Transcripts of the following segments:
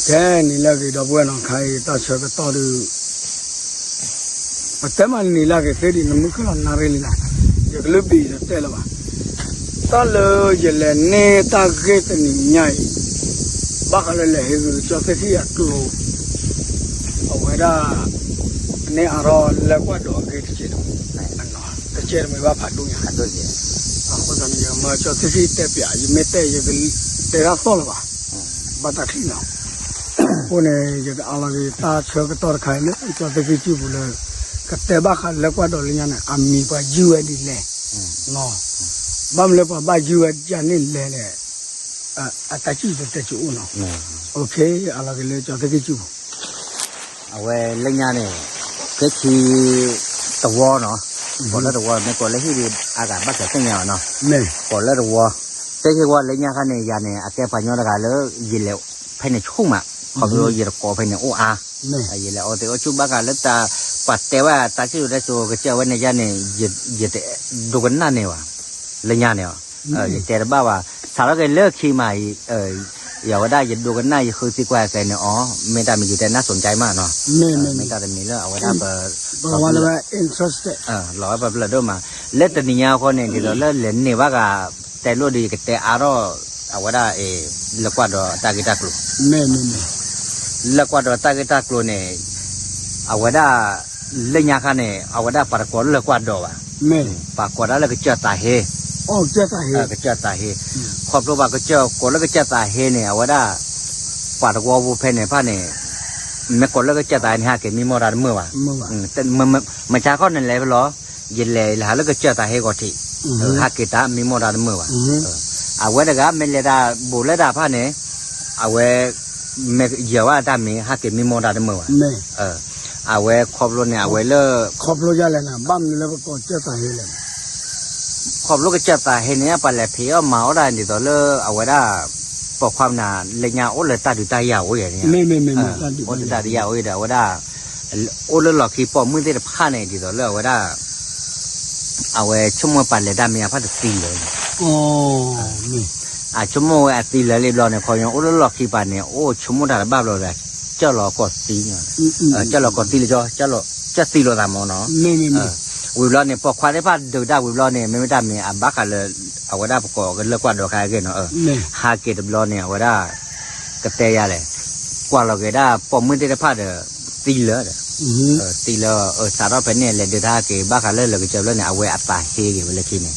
ကဲ နံၤလၢအဂ့ၤ ဒီပုၢ်ဝဲၢ်နီၤ, ခါအံၤတၢ်ဆၢကတီၢ်ဒုး ပတဲမးနံၤလၢအဂ့ၤသ့ဒံး နမုၢ်ကလီၤနၣ်ရ့လံနီၤ, ယကလုၢ်ဘ့ၣ်ယတဲလၢၤဘၣ်. တၢ်လၢယလဲၤန့ၢ်တၢ်ဂ့ၢ်တနံၤညါအံၤ, ဘၣ်ဃးလၢလဲၤဟ့ၣ်ဂံၢ်ကၠီသ့ၣ်ခံအကျိၤ, အဝဲဒၣ် အန့ၢ်အါထီၣ်လၢကွၢ်ဒီးအဂ့ၢ်တကဲးတမံၤ, တကဲးတမံၤဘၣ်ဖးဒိၣ်ညါ, အဃိသတးန့ၣ် ယမၢကၠီသ့ၣ်ခံတဲပၠး ယမ့ၢ်တဲ ယကတဲတၢ်သီၣ်လၢၤဘၣ်, ဘၣ်တၢ်ချံနီၤ. အဃိန့ၣ် ယကအးလီၤက့ၤတၢ်ဆၢကတီၢ်တခါအံၤလၢကၠီသ့ၣ်ခံစုပူၤလၢ ကတဲဘၣ်ဃးလၢကွၢ်ဒီးလၢညါန့ၣ် အမံၤပှၤယုၢ်ဝဲဒ်လဲၣ်, ဘၣ်မနုၤလၢပှၤဘၣ်ယုၢ်ဝဲဒ်န့ၣ်လဲၣ်န့ၣ် အတၢ်စံၣ်တဲၤတဲဆူအိၣ်နီၤ. အလီၤက့ၤလၢကၠီသ့ၣ်ခံစုပူၤ အဝဲလၢညါန့ၣ် သ့ၣ်ခံတဝီနီၤ, ကိးလၢတဝီ မ့ၢ်ကိးလၢဟံၣ်ဒီး အဂၤဘၣ်ကသ့ၣ်ညါအီၤနီၤ, ကိးလၢတဝီ, သ့ၣ်ခံဝီလၢညါခါန့ၣ် ယၤန့ၣ် အကဲပှၤကညီတဂၤလၢ ယလဲၤဖဲန့ၣ်ဆူၣ်မး, ခီဖျိယတကိးဖဲန့ၣ်အိၣ်အါ, ယလဲၤအီသံးအီဆူၣ်ဘၣ်ဃးလၢတၢ် ပှၤတဲဝဲတၢ်စံၣ်စိၤတဲစိၤကစၢၢ်ဝဲန့ၣ်ယၤန့ၣ် ယတဒိကနၣ်န့ၢ်ဘၣ်, လၢညါန့ၣ် ယတဲတဘၣ်ဘၣ်, စးထီၣ်က့ၤလၢခံမးအံၤ ယဝဲဒၣ်ယဒိကနၣ်ယဃုသံကွၢ်သဲန့ၣ်အီၤ, မ့ၢ်တၢ်မံၤယတဲနၢ်စိၤကါမးနီၤ, မ့ၢ်တၢ်တမံၤလၢအဝဲဒၣ်ပ လီၤဝဲပ လီၤဝဲပပျၢၤဒိၣ်မး, လၢတနံၤညါအဃိန့ၣ် ဒ်သိးလၢလဲၤန့ၢ်ဘၣ်ဂၤ တဲလိၣ်ဒီးယကတဲအါထီၣ် အဝဲဒၣ် လၢကွၢ်ဒီးတၢ်ဂ့ၢ်တၢ်ကျိၤ လၢကွၢ်ဒီးတၢ်ဂ့ၢ်တၢ်ကျိၤန့ၣ် အဝဲဒၣ် လၢညါခါန့ၣ် အဝဲဒၣ်ပှၤတကိးလၢကွၢ်ဒီးဘၣ်, ပှၤကိးဒၣ်လၢကစၢၢ်သးဟ့, ကစၢၢ်သးဟ့, ခီဖျိပှၤကစၢၢ်ကိးလၢကစၢၢ်သးဟ့န့ၣ် အဝဲဒၣ် ပှၤတဝီဖိဖဲန့ၣ်တဖၣ်န့ၣ် မ့ၢ်ကိးလၢကစၢၢ်သးဟ့န့ၣ် ဟးက့ၤမံမီၢ်တၢ်တမုာ်ဘၣ်, မဆါခီန့ၣ်လဲၤဖဲလီၤ, ယလဲၤလဲၤဟးလၢကစၢၢ်သးဟ့ဂီၤထံး, ဟးက့ၤတၢ်မံမီၢ်တၢ်တမုာ်ဘၣ်, အဝဲတဂၤမ့ၢ်လဲၤတၢ်ဘူးလၢတၢ်တဖၣ်န့ၣ် အဝဲ မ့ၢ်ယၢၤဘၣ်တၢ်မံၤ ဟးက့ၤမံမီၢ်တၢ်တမုာ်ဘၣ်, အဝဲခီဖျိန့ၣ် အဝဲလၢ ခီဖျိယလဲၣ်န့ၣ် ဘၣ်မနုၤလၢပကိးကစၢၢ်သးဟ့လဲၣ်န့ၣ် ခီဖျိကစၢၢ်သးဟ့န့ၣ် ပှၤလဲၤဖံးအီၣ်မၤအီၣ်ဒၣ်ဒ်သိးလၢအဝဲဒၣ် ပိာ်ခွါမနုၤ လၢညါအိၣ်လၢတၢ်ဒုးတၢ်ယၤအိၣ်ယဲန့ၣ်, အိၣ်လၢတၢ်ဒုးတၢ်ယၤအိၣ်ဒီး အဝဲဒၣ် အိၣ်လၢလီၢ်ခံပိာ်မုၣ်သ့ၣ်တဖၣ်န့ၣ် ဒ်သိးလၢအဝဲဒၣ် အဝဲဆိကမိၣ်ပှၤလဲၤတၢ်မံၤအဖၣ်တသံလၢၤ အဆိကမိၣ်ဝဲအသံလၢၤလံဘျီန့ၣ် ခီညီအိၣ်လၢလီၢ်ခံပၤန့ၣ် အိၣ်ဆိကမိၣ်တၢ်တဘၣ်ဘျီဒီး ကၢၢ်လီၤကီၢ်သံ, ကၢၢ်လီၤကီၢ်သံလၢကၠီ, ကၢၢ်သံလိာ်သးမ့ၢ်နီၤ, ဝံၤဘျီန့ၣ် ပိာ်ခွါသ့ၣ်တဖၣ်ဒုးတၢ်ဝံၤဘျီန့ၣ် မ့မ့ၢ်တၢ်မံၤအဘၣ်ဃးလၢ အဝဲဒၣ်ပကိးကလၢကွၢ်ဒီးခါအဂ့ၢ်နီၤ, ဟးက့ၤတဘျီန့ၣ် အဝဲဒၣ် ကတဲယၤလဲၣ်, ကွၢ်လီၤက့ၤဒၣ်ပိာ်မုၣ်သ့ၣ်တဖၣ်ဒီး သံလၢၤဒီး သံလၢၤ စးထီၣ်ဖဲန့ၣ် လဲၤဒုးတၢ်ဟးက့ၤ ဘၣ်ဃးလၢလၢကစၢၢ်ဘျီန့ၣ် အဝဲအသးဟ့က့ၤဝဲလၢခံန့ၣ်,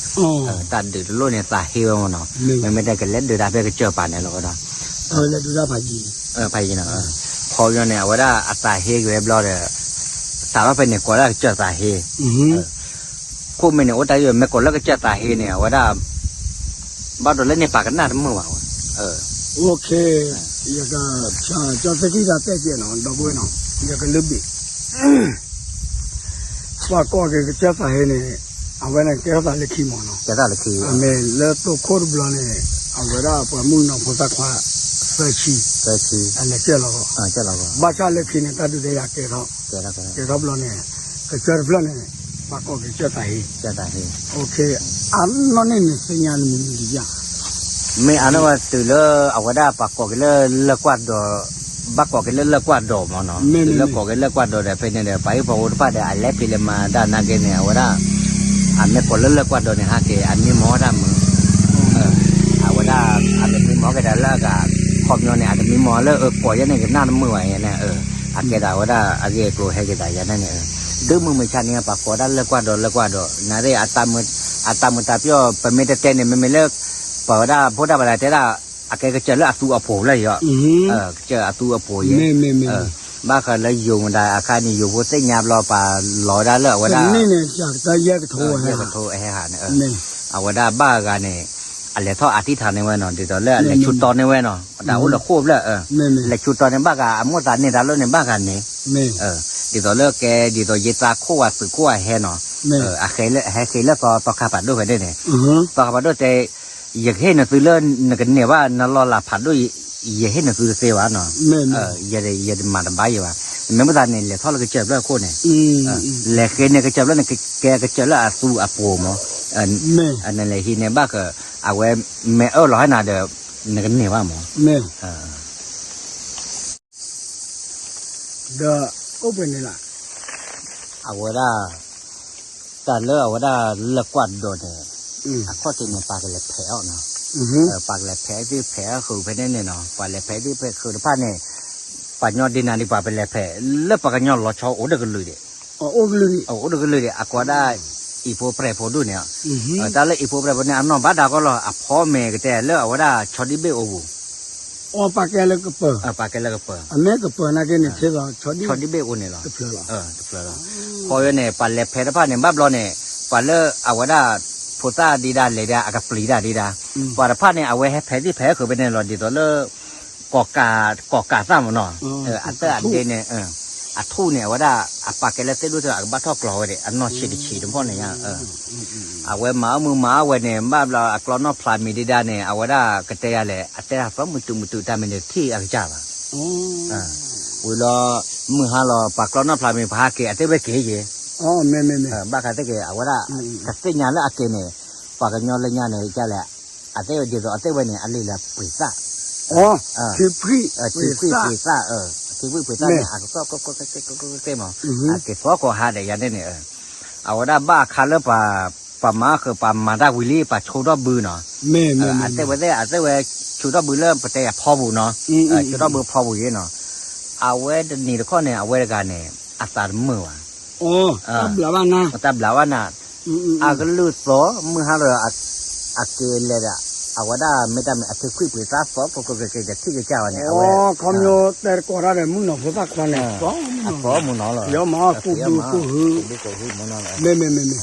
တၢ်ဒုးတလိၣ်န့ၣ် သးဟ့ဝဲမ့ၢ်နီၤ, မ့မ့ၢ်တဲကလဲၤဒုးတၢ်ဖဲကစၢၢ်ပၤန့ၣ်လီၤဝဲဒီး ဖးယံၤနီၤ, ခီပညီန့ၣ် အဝဲဒၣ်အသးဟ့က့ၤဝဲဘျီဒီး စးထီၣ်ဖဲန့ၣ် ကိးဒၣ်ကစၢၢ်သးဟ့ ခိၣ်မ့ၢ်န့ၣ် အိၣ်တၢ်ယိၣ် မ့ၢ်ကိးလၢကစၢၢ်သးဟ့န့ၣ် အဝဲဒၣ် ဘၣ်ဒီးလၢန့ၣ်ပာ်ကနၣ်တမုာ်ဘၣ်ဝဲ, ယက ကၠီသ့ၣ်ခံတၢ်တဲကဲနီၤ ဒီပုၢ်ဝဲၢ်နီၤ ယကလုၢ်ဘ့ၣ် ပှၤကိးက့ၤကစၢၢ်သးဟ့န့ၣ် အဝဲန့ၣ်ကဲထီၣ်သးလၢခံမ့ၢ်နီၤ, အမ့ၢ်လၢတိခိၣ်တဘျီန့ၣ် အဝဲဒၣ်ပှၤမုၣ်ကနီၤဖိသၣ်ခွါ သၢဆံ အလဲၤကၢၢ်လီၤ, ဘၣ်ဆၣ်လၢခံန့ၣ် တၢ်ဒုးတၢ်ယၤကဲထီၣ်, ကဲထီၣ်ဘျီန့ၣ် ကစၢၢ်တဖျၢၣ်န့ၣ် ပှၤကိးက့ၤကစၢၢ်သးဟ့, အနီၢ်န့ၣ်န့ၣ်သ့ၣ်ညါနမံၤဒ်ယၤ မ့ၢ်အနီၢ်ဝဲတုၤလၢအဝဲဒၣ်ပှၤကိးက့ၤလၢလၢၢ်ကွၢ်ဒီး, ဘၣ်ကိးက့ၤလၢလၢၢ်ကွၢ်ဒီးမ့ၢ်နီၤ, တုၤလၢကိးက့ၤလၢၢ်ကွၢ်ဒီးဒီး ဖဲန့ၣ်ဒီး ပှၤဟံၣ်ဖိဃီဖိတဖၣ်ဒီး အလဲၤဖံးလဲၤမၤတၢ်နာ်က့န့ၣ် အဝဲဒၣ် အမ့ၢ်ကိးလၢလၢၢ်ကွၢ်ဒီးန့ၣ် ဟးက့ၤအမံမီၢ်တၢ်မုာ်, အဝဲဒၣ် အတမံမီၢ်က့ၤဒီးလၢအဂၤ ခီပညီန့ၣ် အတမံမီၢ်လၢအကိးယဲန့ၣ် ကနၣ်တမုာ်ဘၣ်ယဲန့ၣ်, အကဲဒၣ်ဝဲဒၣ်အဂ့ၢ်အကျိၤဟဲက့ၤသးယဲန့ၣ်န့ၣ်, ဒုးမုၢ်မုၢ်ဆါန့ၣ် ပှၤကိးဒၣ်လၢၢ်ကွၢ်ဒီးလၢၢ်ကွၢ်ဒီး နသ့ၣ် အတၢ်မုာ်တၢ်ပျီၢ် ပမ့ၢ်တတဲန့ၣ် မ့မ့ၢ်လၢ ပဝဲဒၣ်ဖိဒၣ်ဘၣ်ဒၣ်တဲဒၣ် အကဲကစၢၢ်လၢအသူအပိၤလၢယီၤ, ကစၢၢ်အသူအပိၤယဲ, ဘၣ်ဃးလၢယိၤမတၤအခါန့ၣ် ယိၤဖိသ့ၣ်ညါဘျီပှၤလီၤဝဲဒၣ်လၢအဝဲဒၣ် ကထီဟဲဟးန့ၣ်, အဝဲဒၣ်ဘၣ်ဂၤန့ၣ် အလဲၤထီၣ်အတံၢ်ထါန့ၢ်ဝဲနီၤ ဒ်သိးလၢအလဲၤဆူတီန့ၢ်ဝဲနီၤ တၢ်အိၣ်လၢဃိၣ်ဖျၢၣ်, လဲၤဆူတီန့ၢ်ဘၣ်ဂၤ အမိၣ်သးန့ၢ်တၢ်လၢန့ၣ်ဘၣ်ဂၤန့ၣ်, ဒ်သိးလၢကဲ ဒ်သိးယသးခိၣ်ဝဲသုးခိၣ်အဟဲနီၤ, အဟဲလၢသီသီခါဖးဒိၣ်ဖဲန့ၣ်န့ၣ်, သီခါဖးဒိၣ်တဲ ယကဟ့ၣ်နသုလၢနကန့ၢ်ဘၣ်နလီၢ်လၤဖးဒိၣ်, ယဟ့ၣ်နသုတသ့ဘၣ်နီၤ, ယတမၤတဘၣ်ယံၤဘၣ်, မ့ၢ်မ့ၢ်သးန့ၣ် လဲၤထီၣ်လၢကစၢၢ်ဖျၢၣ်ခိၣ်န့ၣ်, လဲၤဃ့န့ၢ်ကစၢၢ်ဖျၢၣ်န့ၣ် ကဲကစၢၢ်လၢအသူအပိၤမး, နလဲၤဟံးန့ၢ်ဘၣ်က အဝဲမ့ၢ်အၢၣ်လီၤဟဲနၤဒီး နကန့ၢ်ဘၣ်မး ဒီး အိၣ်ပှဲၤန့ၣ်လီၤ. အဝဲဒၣ် တၢ်လၢအဝဲဒၣ်လၢကွၢ်ဒိးန့ၣ် အခီၣ်ထံးန့ၣ် ပှၤကလဲၤဖဲးအီၤနီၤ. ပှၤကလဲၤဖဲးသ့ၣ်ဖဲးဃုာ်ဖဲန့ၣ်န့ၣ်နီၤ, ပှၤလဲၤဖဲးသ့ၣ်ဖဲးဃုာ်တဖၣ်န့ၣ် ပှၤကညီဒ်နၤဒ်ပှၤပလဲၤဖဲး လၢပှၤကညီလီၤဆီအိၣ်ဒီးကလုာ်ဒံး. အိၣ်ဒီးကလုာ်ဒံး အကိးဒၣ် အံၤဖိပြဲၢ်ဖိဒူၣ်န့ၣ်, တၢ်လၢအံၤဖိပြဲၢ်ဖိန့ၣ် အနီၢ်ဘၣ်ဒၣ်ကီလီၤ, အဖီမ့ၢ်ကတဲလၢအဝဲဒၣ်ဆီဒံၣ်ဘ့ၣ်အိၣ်ပူၤ အပာ်ကဲလၢကပၢၤ, ပာ်ကဲလၢကပၢၤ, အမ့ၢ်ကပၢၤနာ်က့န့ၣ် ထဲသိး ဆီဒံၣ်ဘ့ၣ်အိၣ်န့ၣ်လီၤ. တဖျၢၣ်လီၤ. ဖီဝဲန့ၣ် ပှၤလဲၤဖဲးတဖၣ်န့ၣ် ဘၣ်ဘျီန့ၣ် ပှၤလၢအဝဲဒၣ် ဖိသၣ်ဒံးဒၣ်လဲၤဒၣ် အကပျံၤတၢ်ဒံးဒၣ်, ပှၤတဖၣ်န့ၣ် အဝဲဟဲဖဲးသ့ၣ်ဖဲးဃုာ်ဖဲန့ၣ်လီၤ ဒ်သိးလၢ ကီၢ်ကးသၣ်မ့ၢ်နီၤ, အတၢ်အဒ့န့ၣ် အထူၣ်န့ၣ် အဝဲဒၣ် အပာ်ကဲလၢသ့ၣ်ဒိၣ်သ့ၣ် အကဘၣ်ထီၣ်ကျီၤဝဲဒၣ် အနီၢ်ဆံးတဆံးတဖီၣ်န့ၣ်ယါ အဝဲမၤအီၣ်မုာ်မၤအီၣ်ဝဲန့ၣ် ဘၣ်ဘျီအကျီနီၣ်ဖျးမံၤဒံးဒၣ်န့ၣ် အဝဲဒၣ်ကတဲယၤလဲၣ် အတဲဒၣ်သီမုာ်တုာ်မုာ်တုာ် တၢ်မ့ၢ်န့ၣ်ထံၣ်အကစၢ်ဘၣ်. ဝံၤလီၤ မုၢ်ဟါလီၤ ပှၤကျီနီၣ်ဖျးမံၤ ပှၤဟးက့ၤ အသ့ၣ်ဝဲက့ၤယ့ၣ်, ဘၣ်ဃးသ့ၣ်က့ၤ အဝဲဒၣ် ကသ့ၣ်ညါလၢအက့ၤန့ၣ် ပှၤကညီလၢညါန့ၣ် ကလဲၣ် အသ့ၣ်ဝဲဒ်သိး အသ့ၣ်ဝဲန့ၣ် အလံာ်လၢပှ့ၤသၣ် ထံဖှံၣ်ပှ့ၤသၣ်, ထံဖှံၣ်ပှ့ၤသၣ် ထံဖှံၣ်ပှ့ၤသၣ်န့ၣ် အကသီၣ်ကီကီကီကီကီမး အက့ၤသီကိးဟါဒီးယၤန့ၣ်န့ၣ် အဝဲဒၣ်ဘၣ်အခါလၢ ပှၤမၤဃုာ် ပှၤမၤတၢ်ဝံၤလံ ပှၤဆိထီၣ်ဘုနီၤ, အသ့ၣ်ဝဲသ့ၣ် အသ့ၣ်ဝဲ ဆိထီၣ်ဘုလၢပတဲယၤဖီပူၤနီၤ, ဆိထီၣ်ဘုဖီပူၤယ့ၣ်နီၤ, အဝဲတနံၤတခီန့ၣ် အဝဲတဂၤန့ၣ် အသးတမုာ်ဘၣ် တၢ်ဘျးဘၣ်နၤ, အကလုၢ်သီ မုၢ်ဟါလီၤ အက့ၤလဲၤဒီး အဝဲဒၣ်မ့ၢ်တၢ်မ့ၢ်အထံခွံၣ်ပှ့ၤသၣ်သီ ကကကကတထံၣ်ကစၢ်ဝဲန့ၣ် အဝဲ ခီဖျိတဲတကိးတၢ်ဒီး မုၢ်နီၢ်ဖိသၣ်ခွါန့ၣ် အသီမုၢ်နီၢ်လီၤ, ယမၤအီၣ်ကူဒူကူဟူး, မ့မ့မ့မ့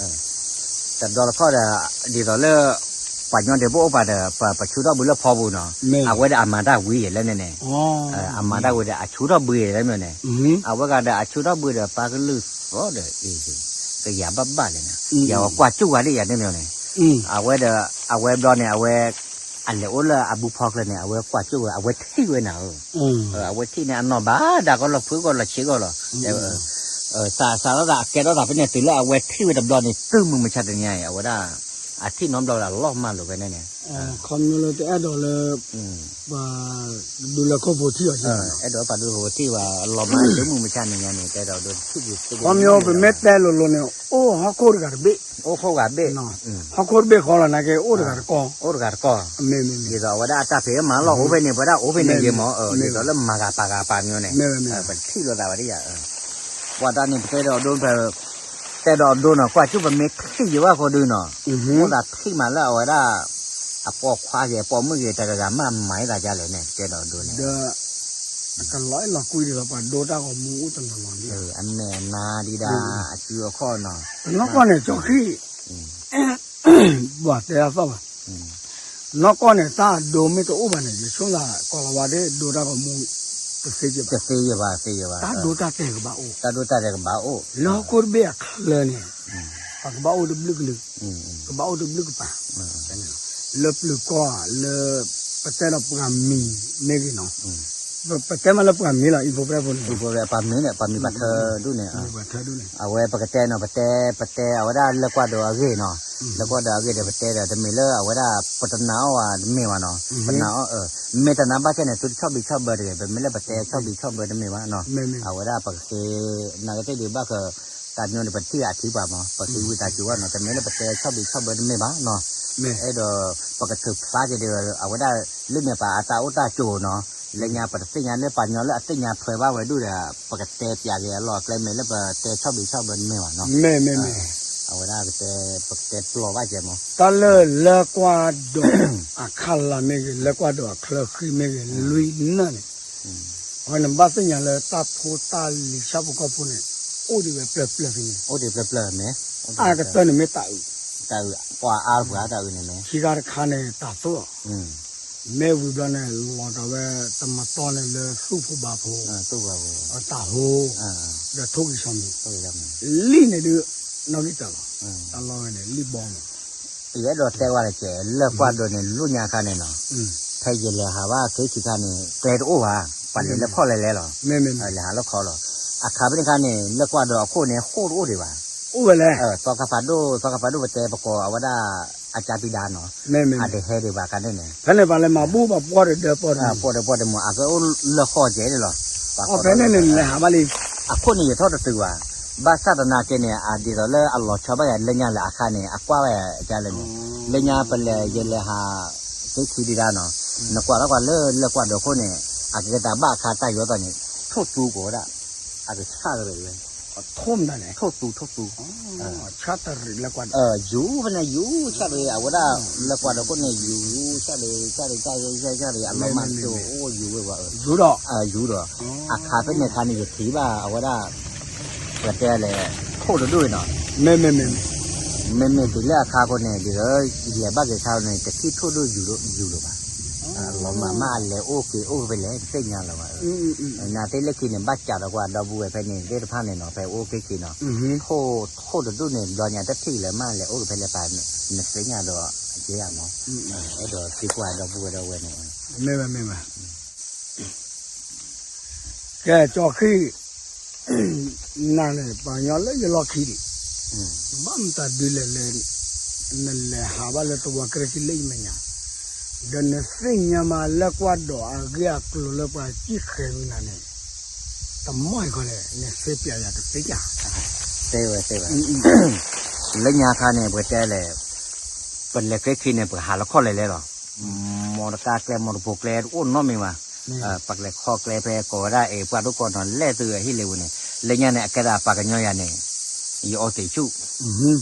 တဘျီတခီၣ်ဒီး ဒ်သိးလၢ ပှၤညီဒံးဘိၣ်အိၣ်ပာ်ဒီး ပဆူထီၣ်ဘုလၢဖီပူၤနီၤ, အဝဲဒၣ်အမၤတၢ်ဝံၤယဲၢ်လၢန့ၣ်န့ၣ်, အမၤတၢ်ဝံၤဒီး အဆူထီၣ်ဘုယဲၢ်လၢန့ၣ်န့ၣ်, အဝဲဂၤဒီးအဆူထီၣ်ဘုဒီး ပှၤကလုၢ်သီဒီး ကယၤဘၣ်ဘၣ်လဲၣ်န့ၣ်, ယၤဝဲကွၢ်ကၠူၣ်ဝဲဒၣ်ယၤန့ၣ်န့ၣ်, အဝဲဒီး အဝဲဘျီန့ၣ် အဝဲ အလဲၤအိၣ်လၢအဘုဖီကျၢၢ်န့ၣ် အဝဲကွၢ်ကၠူၣ်ဝဲ အဝဲထံၣ်ဝဲနၤဧၢ, အဝဲထံၣ်န့ၣ် အနီၢ်ဘၣ်ဒၣ်ကီလီၤ ဖုကီလီၤဆံးကီလီၤ, စးစးထီၣ်သးအကဲထီၣ်သးဖဲန့ၣ် တုၤလၢအဝဲထံၣ်ဝဲတဘျီန့ၣ် တုၤမုၢ်မဆါတနံၤအံၤ အဝဲဒၣ် အထံၣ်နီတဘျီဝဲဒၣ်လီၤမၢ်လိာ်ဖဲန့ၣ်န့ၣ်, ခီဖျိလၢတအဲၣ်ဒိးလၢ ပှၤဒူလၢခိၣ်ဖိထံၣ်အီၤ, အဲၣ်ဒိးပှၤဒူလၢခိၣ်ဖိထံၣ်ဝဲ လီၤမၢ်တုၤမုၢ်မဆါနံၤညါန့ၣ် တဲဒီးဒိထံၣ်က့ၤ ခီဖျိပမ့ၢ်တဲလိၤလိၤန့ၣ် အိၣ်ဟီၣ်ခိၣ်တဂၤတဘ့ၣ်, အိၣ်ဟီၣ်ခိၣ်တဘ့ၣ်ဃီလီၤ နာ်က့ အိၣ်တဂၤတကီၢ်, အိၣ်တဂၤတကီၢ်, ဒ်သိးအဝဲဒၣ်အတၢ်ဖံးမၤလီၢ်အိၣ်ဖဲန့ၣ် ပဝဲဒၣ်အိၣ်ဖဲန့ၣ်ယဲၢ်မး, ဒ်သိးလၢမၤဂၤပာ်ဂၤပာ်မီန့ၣ်, ပထံၣ်လိာ်သးဝဲဒၣ်ယၤ, ပှၤတၢ်န့ၣ် ပတဲဒီးဒိ တဲဒီးဒိနီၤ ကွၢ်ကၠူၣ် ပမ့ၢ်ထံၣ်ယံၤဘၣ်ဃိဒုနီၤ, မိၢ်သးထံၣ်မးလၢအဝဲဒၣ် အပိာ်ခွါဂ့ၤ အပိာ်မုၣ်ဂ့ၤ တဂၤဂၤမးမၤသးဒ်လဲၣ်န့ၣ် တဲဒီးဒိန့ၣ်, ဒီး အကလီၤအဲၣ်လီၤကွံဒ်သိးပှၤဒိတၢ်ဂီၤမူအိၣ်တနီၤနီၤန့ၣ်, အမဲာ်နါဒံးဒၣ် အစုအခီၣ်နီၤ, နီၢ်ကီၢ်န့ၣ် ကၠီခံ ဘၣ်တဲအသီၣ်ဘၣ်, နီၢ်ကီၢ်န့ၣ် တၢ်အဒိမ့ၢ်တအိၣ်ဘၣ်န့ၣ် ယဆိကမိၣ်သး ကိၤလၤဝါဒၣ် ဒိတၢ်ဂီၤမူ တသ့ကဘၣ်, တသ့ဘၣ်, တၢ်ဒိတၢ်တဲာ်ကဘၣ်အိၣ်, တၢ်ဒိတၢ်တဲာ်ကဘၣ်အိၣ်, လၢဟီၣ်ခိၣ်တဘ့ၣ်အချၢန့ၣ် ပကဘၣ်အိၣ်တဘျုးကလုာ်, ကဘၣ်အိၣ်တဘျုးကပၤ, လၢပျုၤကီၢ် လၢ ပတဲဒီးပှၤမံၤမ့ၢ်ဂ့ၤနီၤ, ပတဲမးလၢပှၤမံၤလီၤ အံၤဖိပြဲဖိန့ၣ်, ပှၤမံၤန့ၣ် ပှၤမံၤပှၤထၢဒူၣ်န့ၣ်, အဝဲပကတဲနီၤ ပတဲ ပတဲအဝဲဒၣ်လၢကွၢ်ဒိးအဂ့ၢ်နီၤ, လၢကွၢ်ဒိးအဂ့ၢ်ဒီး ပတဲဒီးတမ့ၢ်လၢအဝဲဒၣ် ပတနာ်အီၣ်ဝဲတမ့ၢ်ဘၣ်နီၤ, ပနာ်အီၣ် မ့ၢ်တနာ်ဘၣ်ခဲန့ၣ် သုတဆီၣ်ဘံဆီၣ်ဘၢတဂ့ၤ, ပမ့ၢ်လၢပတဲဆီၣ်ဘံဆီၣ်ဘၢတမ့ၢ်ဘၣ်နီၤ, အဝဲဒၣ်ပကဃ့ နာ်က့သ့ၣ်ဒုးဘၣ်က တၢ်ညီန့ၣ် ပထံၣ်အထံပှၤမး ပဃ့ဝံသးစူၤဘၣ်နီၤ, တမ့ၢ်လၢပတဲဆီၣ်ဘံဆီၣ်ဘၢတမ့ၢ်ဘၣ်နီၤ, အဲၣ်ဒိး ပကထုးဖျါက့ၤဒီး အဝဲဒၣ် လၢန့ၣ်ပှၤအတၢ်အိၣ်တၢ်ကၠိၤနီၤ, လၢညါပတသ့ၣ်ညါလၢပှၤညီလၢအသ့ၣ်ညါထွဲဘၣ်ဝဲဒၣ်ဒီး ပကတဲပျးက့ၤအလီၢ်အကျဲ မ့ၢ်လၢပတဲဆီၣ်ဘံဆီၣ်ဘၢတမ့ၢ်ဘၣ်နီၤ, မ့ၢ်မ့ၢ်မ့ၢ် အဝဲဒၣ်ကတဲ ပကတဲပျီဘၣ်ကဲမး, တၢ်လၢလၢကွၢ်ဒိးအခးလးမ့ၢ်ဂ့ၤ လၢကွၢ်ဒိးအချၢဃံမ့ၢ်ဂ့ၤ လွံၢ်နၢ်န့ၣ် အဝဲနဘၣ်သ့ၣ်ညါလၢတၢ်ဖိတၢ်လံၤဆၣ်ဖိကီၢ်ဖိန့ၣ် အိၣ်ဒံးဝဲပျၢၤပျၢၤဖဲန့ၣ်, အိၣ်ဒံးပျၢၤပျၢၤမ့ၢ်, အါကတၢၢ်န့ၣ်မ့ၢ်တၤအုး, တၤအုး ပှၤအါပှၤတၤအုးန့ၣ်မ့ၢ်, ခံခါတခါန့ၣ် တၤသိၣ်, မ့ၢ်ဝံၤဘျီန့ၣ် လီၤဒီးဝဲတမတီၢ်န့ၣ်လၢသူၣ်ဖိဘၣ်ဖိ, တၤဟိ, ဒီးထိၣ်ဂံၢ်ဆီမံၤ, လံၣ်န့ၣ်ဒုး နီၣ်ဂံၢ်တၢ်လီၤ, တၢ်လီၢ်ဝဲန့ၣ် လံၣ်ဘီမး ယအဲၣ်ဒိးတဲဝဲလၢကဲ လၢကွၢ်ဒိးန့ၣ် လၢညါခါန့ၣ်နီၤ, ဖဲယလဲၤဟးဘၣ်က့ၤဆံခါန့ၣ် ကျဲတအိၣ်ဘၣ်, ပှၤလဲၤလၢခီၣ်လဲၤလဲၤလီၤ, လဲၤဟးလၢခီၣ်လီၤ, အခါဖဲန့ၣ်ခါန့ၣ် လၢကွၢ်ဒိးအခိၣ်န့ၣ် ဃိၣ်တအိၣ်ဒံးဘၣ်, အိၣ်ဝဲလဲၣ်, သီခါဖးဒိၣ် သီခါဖးဒိၣ်ပတဲပကိးအဝဲဒၣ် အကၠါပံဒါနီၤ, အတဟဲဒံးဘၣ်ခါန့ၣ်န့ၣ်, ဖဲန့ၣ်ပှၤလဲၤမၤဘူၣ်ဘၣ်ပှီၢ်ဒီးဒီပီၢ်ဒီး, ပှီၢ်ဒီးပီၢ်ဒီးမး အကအိၣ်လၢဃီၣ်ကဲဒၣ်လီၤ, ဖဲန့ၣ်န့ၣ်လဲၤဟးဘၣ်လံ. အခိၣ်န့ၣ်ယထီၣ်တတုၤဘၣ်. ဘၣ်ဆၣ်သနာ်က့န့ၣ် အဒ်သိးလၢအလီၤဆီဘၣ်ယၤ လၢညါလၢအခါန့ၣ် အကွၢ်ဘၣ်ယၤကလဲၣ်န့ၣ်, လၢညါပလဲၤ ယလဲၤဟး သ့ခံဒံးဒၣ်နီၤ, နကွၢ်ထီၣ်ကွၢ်လၢလၢကွၢ်ဒိးခိၣ်န့ၣ် အကကဲတၢ်ဘၣ်အခါတၢ်ယိၤသီးန့ၣ် ထိၣ်သူကိးဝဲဒၣ်, အကဆၣ်ကရၢဝဲ ထိၣ်သူ ထိၣ်သူ, ဆၣ်တရံးလၢကွၢ်ဒိး, ယူၤဖဲန့ၣ် ယူၤဆၣ်တရံး အဝဲဒၣ် လၢကွၢ်ဒိးခိၣ်န့ၣ် ယူၤယူၤဆၣ်တရံး ဆၣ်တရံး ဆၣ်တရံး ဆၣ်တရံး အလီၤမၢ်ကၠိအိၣ်ယူၤဝဲဘၣ်, ယူၤဒီး ယူၤဒီး အခါဖဲန့ၣ်အခါန့ၣ် ယထံၣ်ဘၣ်အဝဲဒၣ် ပတဲလဲၣ် ထိၣ်တဒူၣ်နီၤ, မ့မ့ၢ်တုၤလၢအခါဃိန့ၣ် ဒ်သိး ယလဲၤဘၣ်က့ၤခါန့ၣ် တထံၣ်ထိၣ်ဒူၣ်ယူၤလၢၤဘၣ်, လီၤမၢ်မး အလဲၤအိၣ်က့ၤအိၣ်ဖဲလဲၣ် တသ့ၣ်ညါလၢၤဘၣ်, နာ်သ့ၣ်လၢခံန့ၣ် ဘၣ်ကးဒီးကွၢ်ဒီပုၢ်ဝဲၢ်ဖဲန့ၣ် သ့ၣ်တဖၣ်န့ၣ်နီၤ ဖဲအိၣ်က့ၤက့ၤနီၤ, ထိၣ်တဒူၣ်န့ၣ် ဘျီညါတထံၣ်လၢၤမး လဲၤအိၣ်က့ၤဖဲလဲၣ်ပာ် နသ့ၣ်ညါဒီး အကဲယၤမး, အဲၣ်ဒိးသံကွၢ်ဒီပုၢ်ဝဲၢ်ဒီပုၢ်ဝဲၢ်န့ၣ်, မ့ၢ်ဘၣ် မ့ၢ်ဘၣ် ကဲ ကၠီဃံၣ်, နၤန့ၣ် ပှၤကညီလၢယလီၢ်ခံဒံး, ဘၣ်မတၤဒုးလဲၣ်လဲၣ်, နလဲၤဟးဘၣ်လၢသဝီကရၢခံလၢယမဲာ်ညါ, ဒီးနသ့ၣ်ညါမးလၢကွၢ်ဒိးအဂ့ၢ်အကျိၤလၢပှၤစံၣ်ဃဲၤဝံၤနၤန့ၣ်, တမီၢ်အံၤခီလဲၣ် နသ့ပျးယၤတသ့ၣ်ညါ, သ့ဝဲသ့ဝဲ, လၢညါခါန့ၣ် ပကတဲလဲၣ်, ပလဲၤကဲခံန့ၣ် ပကဟးလၢခီၣ်လဲၣ်လဲၣ်လီၤ. မီတကါကျဲ မီတပိၤကျဲ တအိၣ်နီတမံၤဘၣ်. ပကလဲၤခီကျဲဖဲကိးဝဲဒၣ်အံၤ ပှၢ်ဒိၣ်ကီၢ်နီၤ လဲၣ်သုဟ့ၣ်လံဝဲန့ၣ်, လၢညါန့ၣ် အကဲဒၣ်ပှၤကညီယၤန့ၣ် ယအီသံးဆူၣ်,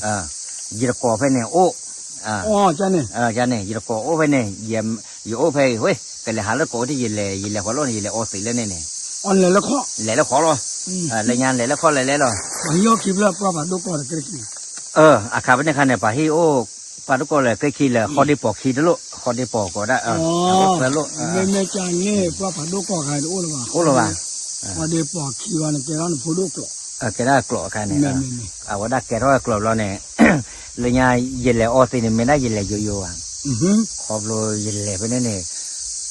ယတကိးဖဲန့ၣ်အိၣ်, န့ၣ် ယတကိးအိၣ်ဖဲန့ၣ်, ယအိၣ်ဖဲအံၤ ဝဲ ကလဲၤဟးလၢကိးအိၣ်ထံၣ် ယလဲၤ ယလဲၤဃီလီၤန့ၣ် ယလဲၤအီသံးလၢန့ၣ်န့ၣ်, လဲၤလၢခီၣ်, လဲၤလၢခီၣ်လီၤ, လၢညါလဲၤလၢခီၣ်လဲၣ်လဲၣ်လီၤ. အခါဖဲန့ၣ်ခါန့ၣ် ပှၤဟ့ၣ်အိၣ် ပှၤဒိၣ်ကီၢ်လၢကဲခံလၢ ဃီဒ့ပိာ်ခံတလိၣ်, ဃီဒ့ပိာ်ကိးဒၣ်, အိၣ်သၢလိၣ်, မ့မ့ၢ်ကန့ၣ် ပှၤဖးဒိၣ်ကီၢ်ဂၤတအိၣ်လၢၤဘၣ်, အိၣ်လၢၤဘၣ်, ဃီဒ့ပိာ်ခံဂၤန့ၣ် ကဲထီၣ်နဖိဒိၣ်ကျိာ်, ကဲဒၣ်ကျိာ်အခါန့ၣ်, အဝဲဒၣ်ကဲထီၣ်ကျိာ်ဘျီန့ၣ်, လၢညါယလဲၤအီသံးန့ၣ် မ့ၢ်ဒၣ်ယလဲၤယိယိဘၣ်, ခီဖျိယလဲၤဖဲန့ၣ်န့ၣ်,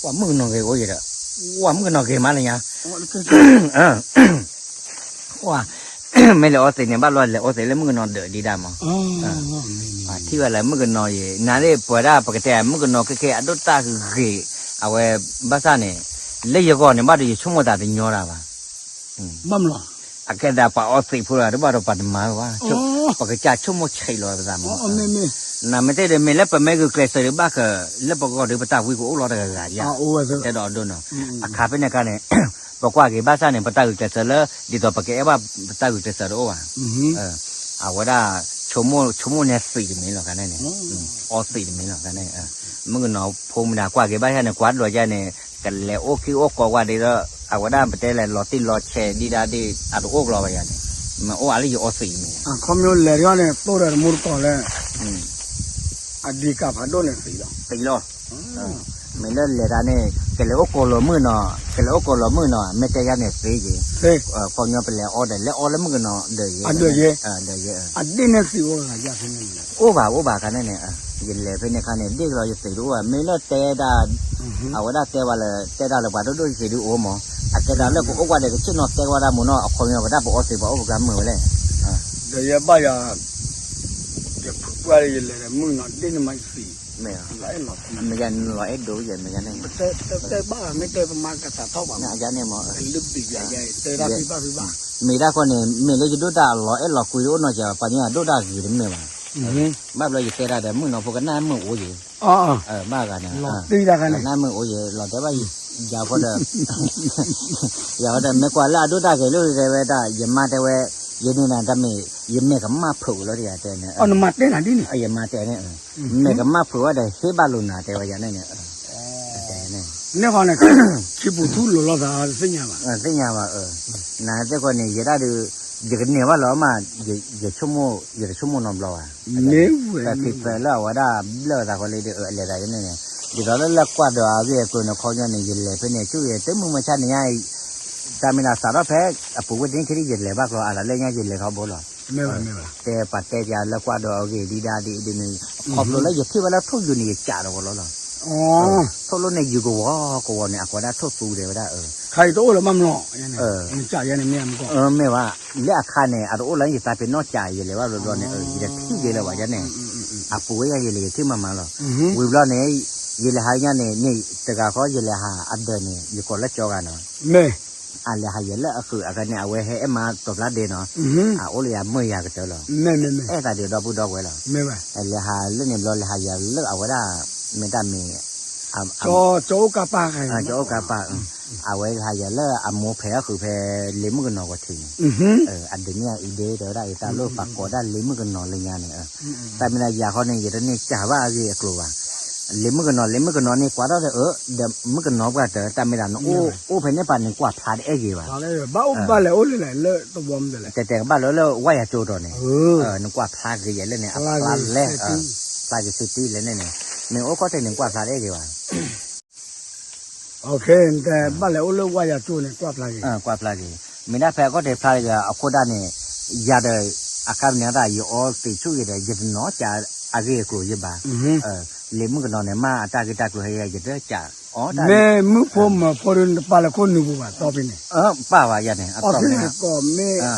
ပှၤမုၣ်ကနီၤဂ့ၤအိၣ်ယဒီး, ပှၤမုၣ်ကနီၤဂ့ၤမးလၢညါ မ့ၢ်လဲၤအီသံးန့ၣ် ဘၣ်လီၤလဲၤအီသံးလၢမုၣ်ကနီၤဒၢးဒံးဒၣ်မး, ထံၣ်ဝဲလၢမုၣ်ကနီၤယံၤ နၤန့ၣ် ပှၤဒၣ်ပကတဲမုၣ်ကနီၤခဲခဲအဒိၣ်တၢ်ဂ့ၤ, အဝဲဘၣ်ဆၣ်န့ၣ်, လၢယဂီၢ်န့ၣ် ဘၣ်ဒီးယဆိကမိၣ်သးတညီတၢ်ဘၣ်, အကဲဒၣ်ပှၤအီသံးဖိလီၤ တဘၣ်ဒီးပှၤတမၤဘၣ်, ပကစၢ်ဆိကမိၣ်ဆံးလီၤပသးမး, နမ့ၢ်တဲဒီးမ့ၢ်လၢပမ့ၢ်ဂုာ်ကျဲးစၢးဒံးဘၣ်က, လၢပဂီၢ်ဒီးပတၢ်ဝံကအိၣ်လီၤတဂၤဂၤယါ, တဲဒီးအဒိနီၤ, အခါဖဲန့ၣ်အခါန့ၣ် ပကွၢ်က့ၤဘၣ်ဆၣ်န့ၣ် ပတၢ်ဂုာ်ကျဲးစၢးလၢ ဒ်သိးပကအဲၣ်ဘၣ်ပတၢ်ဂုာ်ကျဲးစၢးတအိၣ်ဘၣ်, အဝဲဒၣ် ဆိကမိၣ်န့ၢ်သံးတမံၤလီၤခါန့ၣ်, အီသံးတမံၤလီၤခါန့ၣ်, မုၣ်ကနီၤဖိမုၣ်ဒၣ်ကွၢ်က့ၤဘၣ်ဆၣ်န့ၣ် ကွၢ်ဒိးယါန့ၣ်, ကလဲၤအိၣ်ခံအိၣ်ကိးကွၢ်ဒ်သိး, အဝဲဒၣ်ပတဲလဲၤလီၤတံၢ်လီၤဆဲးဒံးဒၣ်ဒ် အတအိၣ်ကျီဘၣ်ယါန့ၣ်, မ့ၢ်အိၣ်အါလၢယအီသံးန့ၣ်, အခီပညီလဲၤတဂီၢ်န့ၣ် တိၢ်ဒီးတမူတကိးလၢ အဒံးကးဖးဒိၣ်န့ၣ်သံးလီၤ, သံးလီၤ, မ့ၢ်လၢလဲၤတၢ်န့ၣ် ကလဲၤအိၣ်ကိးလီၤမုၣ်နီၤ, ကလဲၤအိၣ်ကိးလီၤမုၣ်နီၤ မ့ၢ်တဲယါန့ၣ်သ့က့ၤ, ခီပညီပလဲၤအီဒီး လဲၤအီလၢမုၣ်ကနီၤဒၢးယဲ, အဒ့ၣ်န့ၣ်သံးအိၣ်ဂၤယါဖဲန့ၣ်, အိၣ်ဘၣ်အိၣ်ဘၣ်ခါန့ၣ်န့ၣ်, ယလဲၤဖဲန့ၣ်ခါန့ၣ် ဒ့ၣ်ကလီၤယသံးတအိၣ်ဘၣ် မ့ၢ်လၢတဲဒၣ်, အဝဲဒၣ်တဲဝဲလၢ တဲဒၣ်လၢပှၤဒိၣ်ဒိၣ်ယသံးဒုအိၣ်မး, အတဲဒၣ်လၢကအိၣ်ကွၢ်ဒီးကဆ့ၣ်နီၤတဲဝဲဒၣ်မးနီၤ အခီပညီပဒၣ်ပအီသံးပှၤအိၣ်ပကမုာ်ဝဲလဲၣ်, ဒီးယဘၣ်ယၤ ယဖုပှၢ်လၢယလဲၤဒီးမုၣ်ကနီၤဒ့ၣ်န့ၣ်မးယသံး, မ့ၢ်ယၤန့ၣ်လီၤအဲၣ်ဒိးယဲမ့ၢ်ယၤန့ၣ်, တဲဘၣ်မ့ၢ်တဲပမၤကသးထီၣ်ဘၣ်မး, ယၤန့ၣ်မး, တဲဒၣ်ဖံဘၣ်ဖံဘၣ်, မ့ၢ်ဒၣ်ဃီန့ၣ် မ့ၢ်လၢယဒိၣ်တၢ်အလီၤအဲၣ်လီၤကွံတအိၣ်နီၤကဲ ပှၤကညီဒိၣ်တၢ်ဂ့ၤတမ့ၢ်ဘၣ်, ဘၣ်ဘျီယတဲဒၣ်ဒီးမုၣ်နီၤဖိကနၣ်မုၣ်အိၣ်ယဲ, ဘၣ်ဂၤန့ၣ်, ကနၣ်မုၣ်အိၣ်ယဲ လီၤတဲဘၣ်ယၤ, ယၤဃီဒီး ယၤဃီဒီး မ့ၢ်ကွၢ်လၢအဒိၣ်တၢ်ဂ့ၤလၢတဲဝဲဒၣ် ယမါတဲဝဲ, ယန့ၣ်နၤတမ့ၢ် ယမဲာ်ကမၣ်ဖုးလီၤတယၤတဲန့ၣ်, ယမါတဲန့ၣ်, မဲာ်ကမၣ်ဖုးဝဲဒီးဟ့ၣ်ဘၣ်လိာ်နၤတဲဝဲယၤန့ၣ်န့ၣ်, န့ၣ်ဃီန့ၣ် ခံပူၤထူလိာ်လီၤသးသ့ၣ်ညါဘၣ်, သ့ၣ်ညါဘၣ်, နၤသ့ၣ်ဃီန့ၣ် ယဲဒၣ်ဒီး ယကန့ၢ်ဘၣ်လီၤမး, ယဆိကမိၣ် ယတဆိကမိၣ်နီတဘျီဘၣ်, မ့ၢ်ဝဲ ပဖံဖုလၢအဝဲဒၣ်ဘျၢၣ်သးဃီလံဒီး အလဲၤသးယဲန့ၣ်န့ၣ်, ဒ်သိးလၢလၢကွၢ်ဒီးအဂ့ၢ်အကျိၤန့ၣ် ခီပညီန့ၣ် ယလဲၤဖဲန့ၣ် ဆူယတမုၢ်မဆါန့ၣ်ညါ တၢ်မ့ၢ်ဒၣ်စးထီၣ်ဖဲ အပူၤဝဲတနံၣ်ခံထံၣ် ယလဲၤဘၣ်ကျီအါလီၤ လၢညါယလဲၤထီဘိလီၤ, တဲပှၤတဲပှၤလၢကွၢ်ဒီးအဂ့ၢ်ဒံးဒၣ်ဒ်အံၤဒ်န့ၣ် ခီဖျိလၢယထံၣ်ဝဲလၢထိၣ်ယူၤန့ၣ် ယကးဒီးဝဲလီၤလီၤ, ထိၣ်လိၣ်န့ၣ် ယူၤကဝီၤကဝီၤန့ၣ် အကိးဒၣ်ထိၣ်သူတဲဝဲဒၣ်, ခါအံၤတအိၣ်လၢၤဘၣ်မးလီၤ, မ့ၢ်ဘၣ် လၢအခါန့ၣ် အတအိၣ်လၢယသးပ့ၤနီၣ်ကး ယလဲၤဘၣ်ဘျီဘျီန့ၣ် ယတထံၣ်က့ၤလၢၤဘၣ်ယါန့ၣ်, အပူၤဝဲယၤယလဲၤယထံၣ်မးမးလီၤ, ဝံၤဘျီန့ၣ် ယလဲၤဟးညါန့ၣ် န့ၣ်တဂၤဃီယလဲၤဟးအဒၢးန့ၣ် ယကိးလၢကၠီဂၤနီၤ, မ့ၢ် အလဲၤဟးယဲၢ်လၢအဃုာ်အဂၤန့ၣ် အဝဲဟဲအဲၣ်မါတီၤဖျါဒ့နီၤ, အအိၣ်လၢယၤမုၢ်ယၤကတၢၢ်လီၤ, အဲၣ်သးဒုးဒီပုၢ်ဒီဝဲၢ်လီၤ, လဲၤဟးလၢန့ၣ်ဘျီ လဲၤဟးယဲၢ်လၢအဝဲဒၣ် မ့ၢ်တၢ်မ့ၢ် ကၠီအိၣ်ကါပၢ်, ကၠီအိၣ်ကါပၢ်, အဝဲဟးယဲၢ်လၢအမိၢ်ဖဲးအဃုာ်ဖဲ လ့မုၣ်ကနီၤကထံးန့ၣ်, အဒုးန့ၢ်အံၤဒ့တဲဝဲဒၣ်အံၤ တၢ်လိၣ်ပာ်ကိးဒၣ်လ့မုၣ်ကနီၤလၢညါန့ၣ်, တၢ်မ့ၢ်ဒၣ်ယၤဃီန့ၣ် ယတန့ၢ်စၢ်ဘၣ်အဂ့ၢ်အကျိၤဘၣ်, လ့မုၣ်ကနီၤ လ့မုၣ်ကနီၤန့ၣ် ကွၢ်ထီၣ်ဒီး အၢ ဒီးမုၣ်ကနီၤပှၢ်တၢၢ် တၢ်မ့ၢ်ဒၣ်နအိၣ် အိၣ်ဖဲန့ၣ်ပာ်န့ၣ် ကွၢ်ဖျါတအဲၣ်ဂ့ၤဘၣ်, ဘၣ်အိၣ်ဘၣ်လဲၣ်အိၣ်လဲၣ်လဲၣ်လၢတဝီမ့ၢ်လဲၣ်, တဲတဲကဘၣ်လၢလၢဝၢ်ယၤကၠိတီၤန့ၣ်, နကွၢ်ဖျါက့ၤယဲၢ်လၢန့ၣ် အဖျါလဲၣ်, ဖျါက့ၤဆူတံၢ်လဲၣ်န့ၣ်န့ၣ်, မ့ၢ်အိၣ်ခီၣ်ထံးန့ၣ် ကွၢ်ဖျါတအဲၣ်ဂ့ၤဘၣ် နတဲဘၣ်လဲၣ်အိၣ်လၢဝၢ်ယၤကၠိန့ၣ် ကွၢ်ဖျါက့ၤ, ကွၢ်ဖျါက့ၤ, မ့ၢ်ဒၣ်ဖဲအခီၣ်ထံးဖျါက့ၤအဃိဒၣ်န့ၣ်, ယၤဒီး အခါပညီသး ယအီသံးဆူၣ်က့ၤဒီး ယတနီၤစၢ်အဂ့ၢ်အကျိၤယဘၣ်, လ့မုၣ်ကနီၤန့ၣ် မ့ၢ်အတၢ်ဂ့ၢ်တၢ်ကျိၤဟဲယၤ ယတစၢ်အီၣ်တၢ်, မ့ၢ်မုၣ်ဖိမၢၤဖိဒ်နတပာ်လၢခိၣ်နူာ်ပူၤဘၣ် တီဖဲန့ၣ်, ပာ်ဘၣ်ယၤန့ၣ် အီသံးန့ၣ်ကီး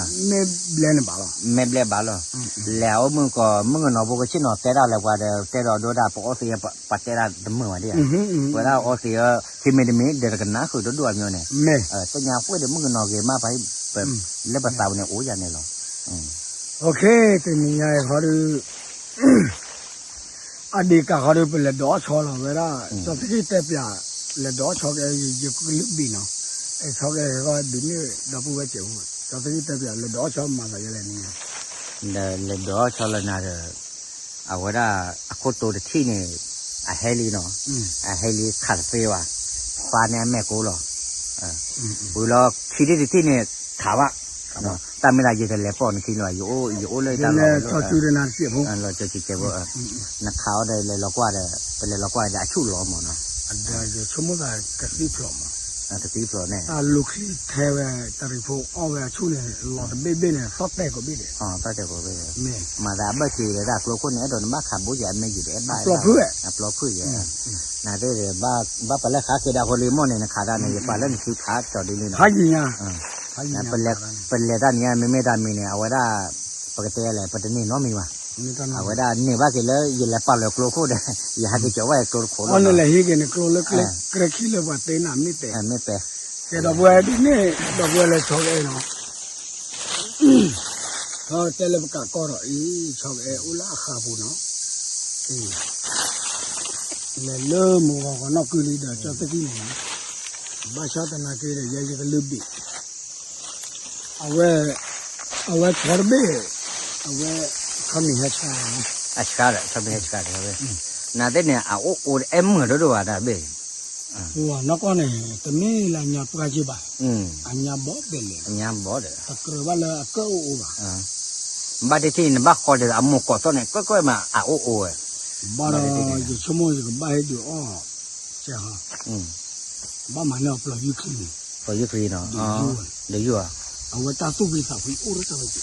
မ့ၢ်ဘျဲန့ၣ်ဘၣ်လီၤ, မ့ၢ်ဘျဲဘၣ်လီၤ, လဲၤအအိၣ်မုၣ်ကီး မုၣ်ကနီၤဖိကဆ့ၣ်နီၤတဲတၢ်လၢပှၤဒီး တဲဒီးဒိဒၣ်ပအီသံး ပှၤတဲဒၣ်တမုာ်ဘၣ်ဒ်ဧါ, ပဝဲဒၣ်အီသံး ခံမံၤတမံၤ ဒီးတကနၣ်ဃုာ်တဒူၣ်အမျိုးန့ၣ်, သ့ၣ်ညါဃ့ၢ်ဒီးမုၣ်ကနီၤဂ့ၤမး ပှၤလၢပသးပူၤန့ၣ် အိၣ်ယၤန့ၣ်လီၤ, တနံၤညါအံၤဃီဒီး အဒ့ကးဃီဒီး ပလဲၤဒိးအီၣ်ဆီလီၤဝဲဒၣ်, ကၠီသ့ၣ်ခံတဲပၠး, လဲၤဒိးအီၣ်ဆီကဲ ယကလုၢ်ဘ့ၣ်နီၤ, အဲၣ်ဆီကဲဃီဒုးန့ၢ်ဒီပုၢ်ဝဲၢ်စဲးဖိ, ကၠီသ့ၣ်ခံတဲပၠး လဲၤဒိးအီၣ်ဆီမၤသးယဲလဲၣ်န့ၣ်, လဲၤဒိးအီၣ်ဆီလီၤနၤဒီး အဝဲဒၣ်အခိၣ်တိတထံၣ်န့ၣ် အဟဲလံနီၤ, အဟဲလံခးတသ့ဘၣ်, ဖျါန့ၣ်အမဲာ်ကိလီၤ, ဝံၤလီၤခံထံၣ်တထံၣ်န့ၣ် ခးဘၣ်, တၢ်မ့ၢ်ဒၣ်ယတလဲၤပိာ်နခံလီၤ, ယအိၣ်လၢတၢ်လီၤ, လီၤကၠီကဲးဖိ, နခးအီၤဒီးလဲၤလီၤကွၢ်ဒီး ပလဲၤလီၤကွၢ်ဒီးအဆူၣ်လီၤမးနီၤ, ကသံဖျိးမး, ကသံဖျိးန့ၣ်, တၢ်လူၤချံထဲဝဲ တရံးဖိအီၣ်ဝဲအဆူၣ်န့ၣ် လီၤတဘ့ၣ်ဘ့ၣ်န့ၣ် သီၣ်တဲာ်ကိးဘ့ၣ်ဒီး, သီၣ်တဲာ်ကိးဘ့ၣ်, မ့ၢ်မၤသးအဘၢၣ်စၢၤဒီးတၢ်ကျိခိၣ်န့ၣ် အဲၣ်ဒိးနဘၣ်ခးဘိယဲၢ်အမဲာ်ယံာ်ဒီးအဲၣ်ဘၣ်, အပျီဖုၣ်ဝဲ, နသ့ၣ်ဒီး ဘၣ်ပလၢၢ်ခးက့ၤဒၣ်ဖိလံမ့ၢ်န့ၣ် နခးတၢ်န့ၣ် ယပာ်လၢနစုခးကၠီၤဒ်န့ၣ်နီၤ, ပလဲၤတၢ်နံၤညါ မ့မ့ၢ်တၢ်မံၤန့ၣ် အဝဲဒၣ် ပကတဲလဲၣ် ပတန့ၢ်နီတမံၤဘၣ်, အဝဲဒၣ်န့ၢ်ဘၣ်က့ၤလၢယလဲၤပာ်လီၤကျိခိၣ်ဒီး ယဟဲက့ၤကၠီၤဝဲကျိတခိၣ်လီၤ, လဲၤဟံးက့ၤန့ၣ်ကျိလၢကျဲချံလၢပှၤတဲနၤမ့ၢ်တဲ, မ့ၢ်တဲ, ကဲဒီပုၢ်ဝဲၢ်ဒ်န့ၣ် ဒီပုၢ်ဝဲၢ်လၢဆီကအဲၣ်နီၤ ဒီးတဲလၢပကးကီၢ်ဒီးအံၤ ဆီကအဲၣ်အိၣ်လၢအဃးပူၤနီၤ, လဲၤလၢမုၢ်ဂီၤဂီၤနီၢ်ကုလံဒီးကၠီသ့ၣ်ခံန့ၣ်, ဘၣ်ဆၣ်သနာ်က့ဒီး ယဲယကလုၢ်ဘ့ၣ်, အဝဲ, အဝဲဆီတဘ့ၣ်, အဝဲ, ဆီမံၤဟဲဆှါ, အဆှါဒီး ဆီမံၤဟဲဆှါဒီး, နသ့ၣ်န့ၣ် အအိၣ်အိၣ်အဲၣ်မုာ်ဒိၣ်ဒိၣ်ဘၣ်တၢ်ဘ့ၣ် နီၢ်ကီၢ်န့ၣ် တမ့ၢ်လၢညါပှၢ်က့ဘၣ်, အညါဘီဒဲးလဲၣ်, အညါဘီဒီး, တကြၢးဘၣ်လၢအကၢၣ်အိၣ်အိၣ်ဘၣ်, ဘၣ်တထံၣ်နဘၣ်ဃီဒီးအမိၢ်ကိးသီၣ်န့ၣ် ကွဲၢ်ကွဲၢ်မးအအိၣ်အိၣ်ဝဲ, ဘၣ်ဒီးယဆိကမိၣ်ယကဘၣ်ဟဲဒုးအီၣ်, ကဲဟီ, ဘၣ်မၤန့ၢ်အပျီၤယူၢ်ချံန့ၣ်, ပျီၤယူၢ်ချံနီၤ, ဒီးယူၢ်, အဝဲတၢ်သူၣ်ဖှံသးဖှံအိၣ်ရၣ်ဝဲက့ၤ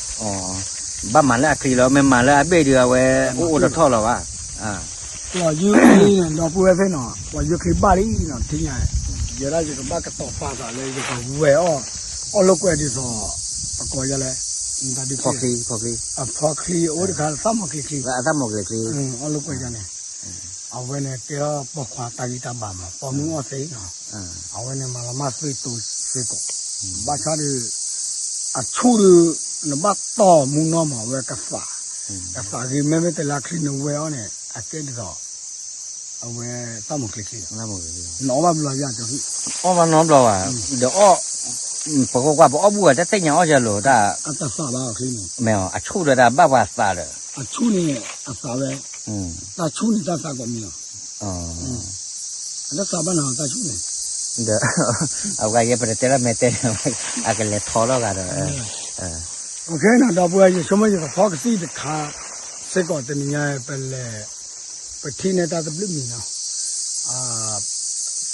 ဘၣ်မၤလၢအချံလီၤ မ့ၢ်မၤလၢအဘ့ၣ်ဒုး အဝဲအိၣ်အိၣ်တထီၣ်လီၤဘၣ်, ပျီၤယူၢ်ချံန့ၣ် ဒီပုၢ်ဝဲၢ်သ့ၣ်နီၤ ပျီၤယူၢ်ချံဘၣ်လံနီၤ ထံၣ်ညါ, ယဲဒၣ်ယကဘၣ်ကတီၤပာ်သးလၢ ယကဝဲၤအီၣ်, အီၣ်လိာ်ကွဲဒ်သိး, ပကိးယၤလဲၣ်, ဖီချံ, ဖီချံ, အဖီချံအိၣ်တခါ သၣ်မီၤချံချံ, သၣ်မီၤချံချံ, အီၣ်လိာ်ကွဲယၤန့ၣ်, အဝဲန့ၣ်ကဲထီၣ်ပိာ်ခွါတၢ်ဂံၢ်တၢ်ဘါမး ပိာ်မုၣ်အီၣ်သ့နီၤ, အဝဲန့ၣ်မၤလီၤမၢ်သွံၣ်တိစ့ၢ်ကီး, ဘၣ်ဆၣ်ဒီး, အဆူၣ်ဒီး, နဘၣ်တီၢ်မူနီၢ်မး အဝဲကသး, ကသးဂ့ၤ မ့မ့ၢ်တလၢချံနဝဲအီၤန့ၣ် အကဲဒ်သိး, အဝဲသၣ်မီၤချံချံ, နအီၣ်ဘၣ်ဘျီယၤ, အီၣ်ဘၣ်နီတဘျီဘၣ်, ဒီးအီၣ်, ပကကွၢ်ပအီၣ်ဘူၣ်ဝဲတသ့ၣ်ညါအီၣ်ယၤလိၤတၢ်, အတသးဘၣ်အီၤချံန့ၣ်, မ့ၢ်အီၤ အဆူၣ်ဒီးတၢ်ဘၣ်ပှၤသးဒီး, အဆူၣ်န့ၣ်အသးဝဲ, တၢ်ဆူၣ်န့ၣ်တၢ်သးကိးမံၤလီၤ အတသးဘၣ်နီၤ တၢ်ဆူၣ်န့ၣ်, ဒီး, အဝဲယဲပတတဲလီၤမဲာ်တဲ, အကလဲၤထီလီၤဂာ်ဒီး, နဒီပုၢ်ဝဲၢ် ယဆိကမိၣ်ယကဖီကသံၣ်တခါ, စ့ၢ်ကီးတနံၤညါပလဲၤ, ပထံၣ်န့ၢ်တၢ်တဘျုးမံၤနီၤ,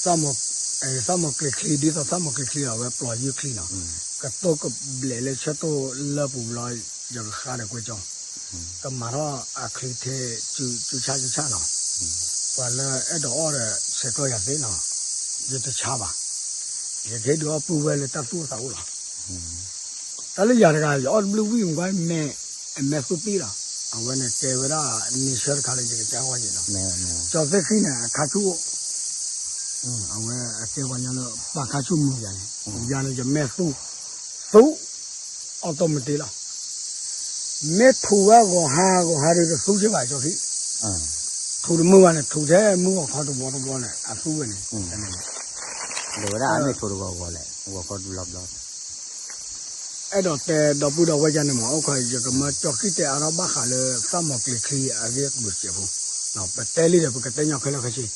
သၣ်မီၤကျဲၤချံ ဒ်သိးသၣ်မီၤကျဲၤချံအဝဲ ပျီၤယူၢ်ချံနီၤ, ကတိၢ်ကဘျဲးလၢဆၢတိၢ်လၢပူၤဘျီ, ယကဃါဒီးကွဲကၠီ ကမၤထီၣ်အချံထဲ, စုဆၣ်စုဆၣ်နီၤ, ပှၤလၢအဲၣ်ဒိးအီၣ်ဒီးဆဲးကျိးယၤသ့နီၤ, ယတဆါဘၣ်, ယကဟ့ၣ်ဒုးအီၣ်ပုၢ်ဝဲၢ်လၢတၢ်သူၣ်အိၣ်သးအိၣ်လီၤ, တၢ်လၢယၤတဂၤ ယအီၣ်တဘျုးဝံၣ်မကွၢ်မဲာ်, အမဲာ်သူၣ်ပံၣ်လီၤ, အဝဲန့ၣ်တဲဝဲဒၣ်, န့ၣ်ဆၢတခါလၢယကစၢ်ဝဲယံၤနီၤ, ကၠီသ့ၣ်ဃံန့ၣ် အခါဆူၣ်အိၣ် အဝဲအကဲပှၤညီလၢပာ်ခါဆူၣ်မုာ်ယၤန့ၣ်, ယၤန့ၣ်ယမ့ၢ်သူ, သူ, အီၣ်တိၢ်မတ့လီၤ. မ့ၢ်ထူးဝဲဂီၤဟါဂီၤဟါဒီးတသူက့ဘၣ်ကၠီခံ, ထူးတမုာ်ဘၣ်န့ၣ် ထူးထဲမုၢ်ဂီၤခီတဘျီတဘျီန့ၣ် အသူဝဲန့ၣ်, ဒီးဝဲဒၣ်အမ့ၢ်ထူးတဂီၤဂီၤလဲၣ် ဂီၤခီတဘျီဘျီ အဲၣ်ဒိးတဲဒီပုၢ်ဒီဝဲၢ်ယၤန့ၣ်မး အိၣ်ခိး ယကမၢကၠီခံတဲအါထီၣ်ဘၣ်ဃးလၢသးမီၤကျ့ၤချံအဂ့ၢ်အကျိၤစဲးဖိ, ပတဲလံဒီးပကတဲညီခဲလၢာ်ခဲဆ့,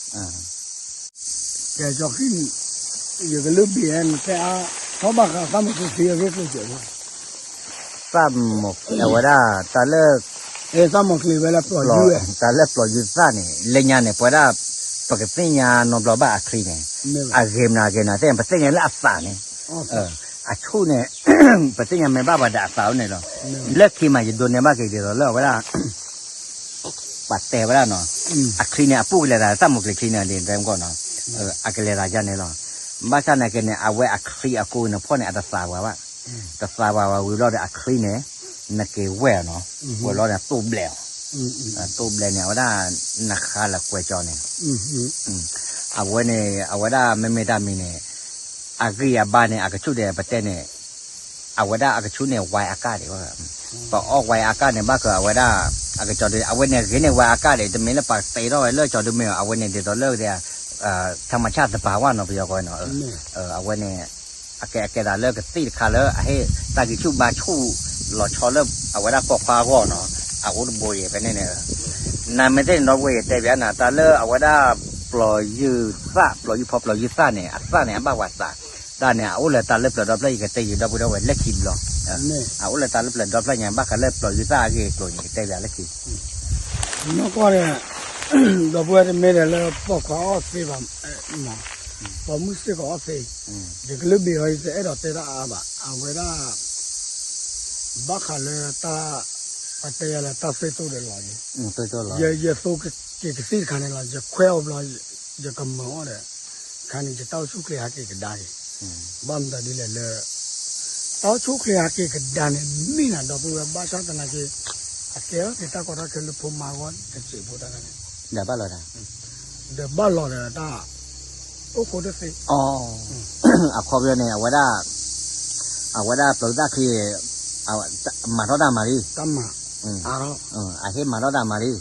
ကဲကၠီခံ, ယကလုၢ်ဘ့ၣ်နတဲအါထီၣ်ဘၣ်ဃးသးမီၤကျ့ၤချံအဂ့ၢ်အကျိၤစဲးဖိ, သးမီၤကျ့ၤဝဲဒၣ်တၢ်လၢ သးမီၤကျ့ၤဝဲလၢပျီၤယုၢ်, တၢ်လၢပျီၤယုၢ်သၣ်န့ၣ် လၢညါန့ၣ် ပဝဲဒၣ် ပကသ့ၣ်ညါနီတဘျီဘၣ်အချံန့ၣ်, အဂ့ၤမနုၤအဂ့ၤန့ၣ် သ့ၣ်ညါ ပသ့ၣ်ညါလၢအသးန့ၣ်, အဆူၣ်န့ၣ် ပသ့ၣ်ညါမ့ၢ်ဘၣ်ပှၤဒီးအသးအိၣ်န့ၣ်လီၤ. လၢခံမး ယဒိးန့ၢ်ဘၣ်က့ၤဒ်သိးလၢအဝဲဒၣ် ပှၤတဲဝဲဒၣ်နီၤ, အချံန့ၣ် အပူၣ်ကလဲၤသး သးမီၤကျ့ၤချံန့ၣ် ဒ်တဲမကီၢ်နီၤ, အကလဲၤသးယါန့ၣ်လီၤ. ဘၣ်ဆၣ်နာ်က့န့ၣ် အဝဲအချံအကိန့ၣ် ဖီၣ်န့ၣ် အတသးပှၤဘၣ်, တသးပှၤဝံၤလီၤဒီးအချံန့ၣ် နက့ၤဝဲၢ်အီၤနီၤ, ဝဲၢ်လီၤန့ၣ် တိၢ်ဘျဲးအီၤ, တိၢ်ဘျဲးန့ၣ် အဝဲဒၣ် နဃါလၢကွဲးကၠီန့ၣ်, အဝဲန့ၣ် အဝဲဒၣ်မ့မ့ၢ်တၢ်မံၤန့ၣ် အဂံၢ်အဘါန့ၣ် အကဆူၣ်ဒဲးပတဲန့ၣ် အဝဲဒၣ်အကဆူၣ်န့ၣ် ဝဲအကၢ်ဒံးဘၣ်, ပအီၣ်ဝဲအကၢ်န့ၣ် ဘၣ်ဃးအဝဲဒၣ် အကကၠီဒု အဝဲန့ၣ်ဂ့ၤန့ၢ်ဝဲအကၢ်ဒံး တမ့ၢ်လၢပှၤတဲထီၣ်ဝဲလၢကၠီဒုမ့ၢ်အီၤ အဝဲန့ၣ်ဒ်သိးလၢ ထၢမဆၣ်သပၤဝဲနီၤ ပယီၤကီးနီၤ, အဝဲန့ၣ် အကဲအကဲသးလၢကသ့ၣ်တခါလၢအဟ့ၣ်တၢ်ဂံၢ်ဆူၣ်ဘါဆူၣ်လီၤဆီလၢအဝဲဒၣ်ပိာ်ခွါအဂီၢ်နီၤ, အအိၣ်တဘိယဲၢ်ဖဲန့ၣ်န့ၣ်, နမ့ၢ်သ့ၣ်န့ၣ်ဒီပုၢ်ဝဲၢ်ယတဲဘၣ်နၤ တၢ်လၢအဝဲဒၣ် ပျီၤယုၢ်သၣ် ပျီၤယုၢ်ဖီပျီၤယုၢ်သၣ်န့ၣ် အသၣ်န့ၣ် အဘၣ်ပှၤသး, တၢ်န့ၣ် အအိၣ်လၢတၢ်လၢပျၢၤဒီဖျၢၣ် ယကတဲယံာ်ဒီပုၢ်ဒီဝဲၢ်လၢခံဘျီ, အအိၣ်လၢတၢ်လၢပျၢၤဒီဖျၢၣ်ညါ ဘၣ်ဃးလၢပျီၤယုၢ်သၣ်အဂ့ၢ်အကျိၤန့ၣ် ယကတဲဘၣ်လၢခံ နီၢ်ကီၢ်န့ၣ် ဒီပုၢ်ဝဲၢ်တမ့ၢ်ဒီးလၢပိာ်ခွါအီၣ်သ့ဘၣ်, ပိာ်မုၣ်စ့ၢ်ကီးအီၣ်သ့, ယကလုၢ်ဘ့ၣ်အီၤ ယတအဲၣ်ဒိးတဲတၢ်အါဘၣ်, အဝဲဒၣ် ဘၣ်ဃးလၢတၢ် ပတဲယၤလၢတၢ်သ့ၣ်တိၣ်ဒီးလီၤ, ယသိက့ၤကသံၣ်တခါန့ၣ်လီၤ, ယခွဲးအီၤဘျီ ယကမၤအီၤဒီး ခါန့ၣ် ယတၢ်အိၣ်ဆူၣ်ချ့ဟးက့ၤကဒါက့ၤ, ဘၣ်မတၤဒ်လဲၣ်လၢ တၢ်အိၣ်ဆူၣ်ချ့ဟးက့ၤကဒါန့ၣ် မ့ၢ်နၤဒီပုၢ်ဝဲၢ် ဘၣ်ဆၣ်သနာ်က့ အကဲထီၣ်က့ၤတၢ်ကီတၢ်ခဲလၢဖိမါဂီၢ်တစဲးဖိတၢ်န့ၣ်, ဒီးဘၣ်လီၤဒီး ဒီးဘၣ်လီၤဒီးတၢ် အိၣ်ဃိတသ့, အခီပညီန့ၣ် အဝဲဒၣ် အဝဲဒၣ်ပျီၤသၣ်ချံ မၤထီၣ်တၢ်မၤလံ, တၢ်မၤ အါထီၣ် အဟ့ၣ်မၤထီၣ်တၢ်မၤလံ,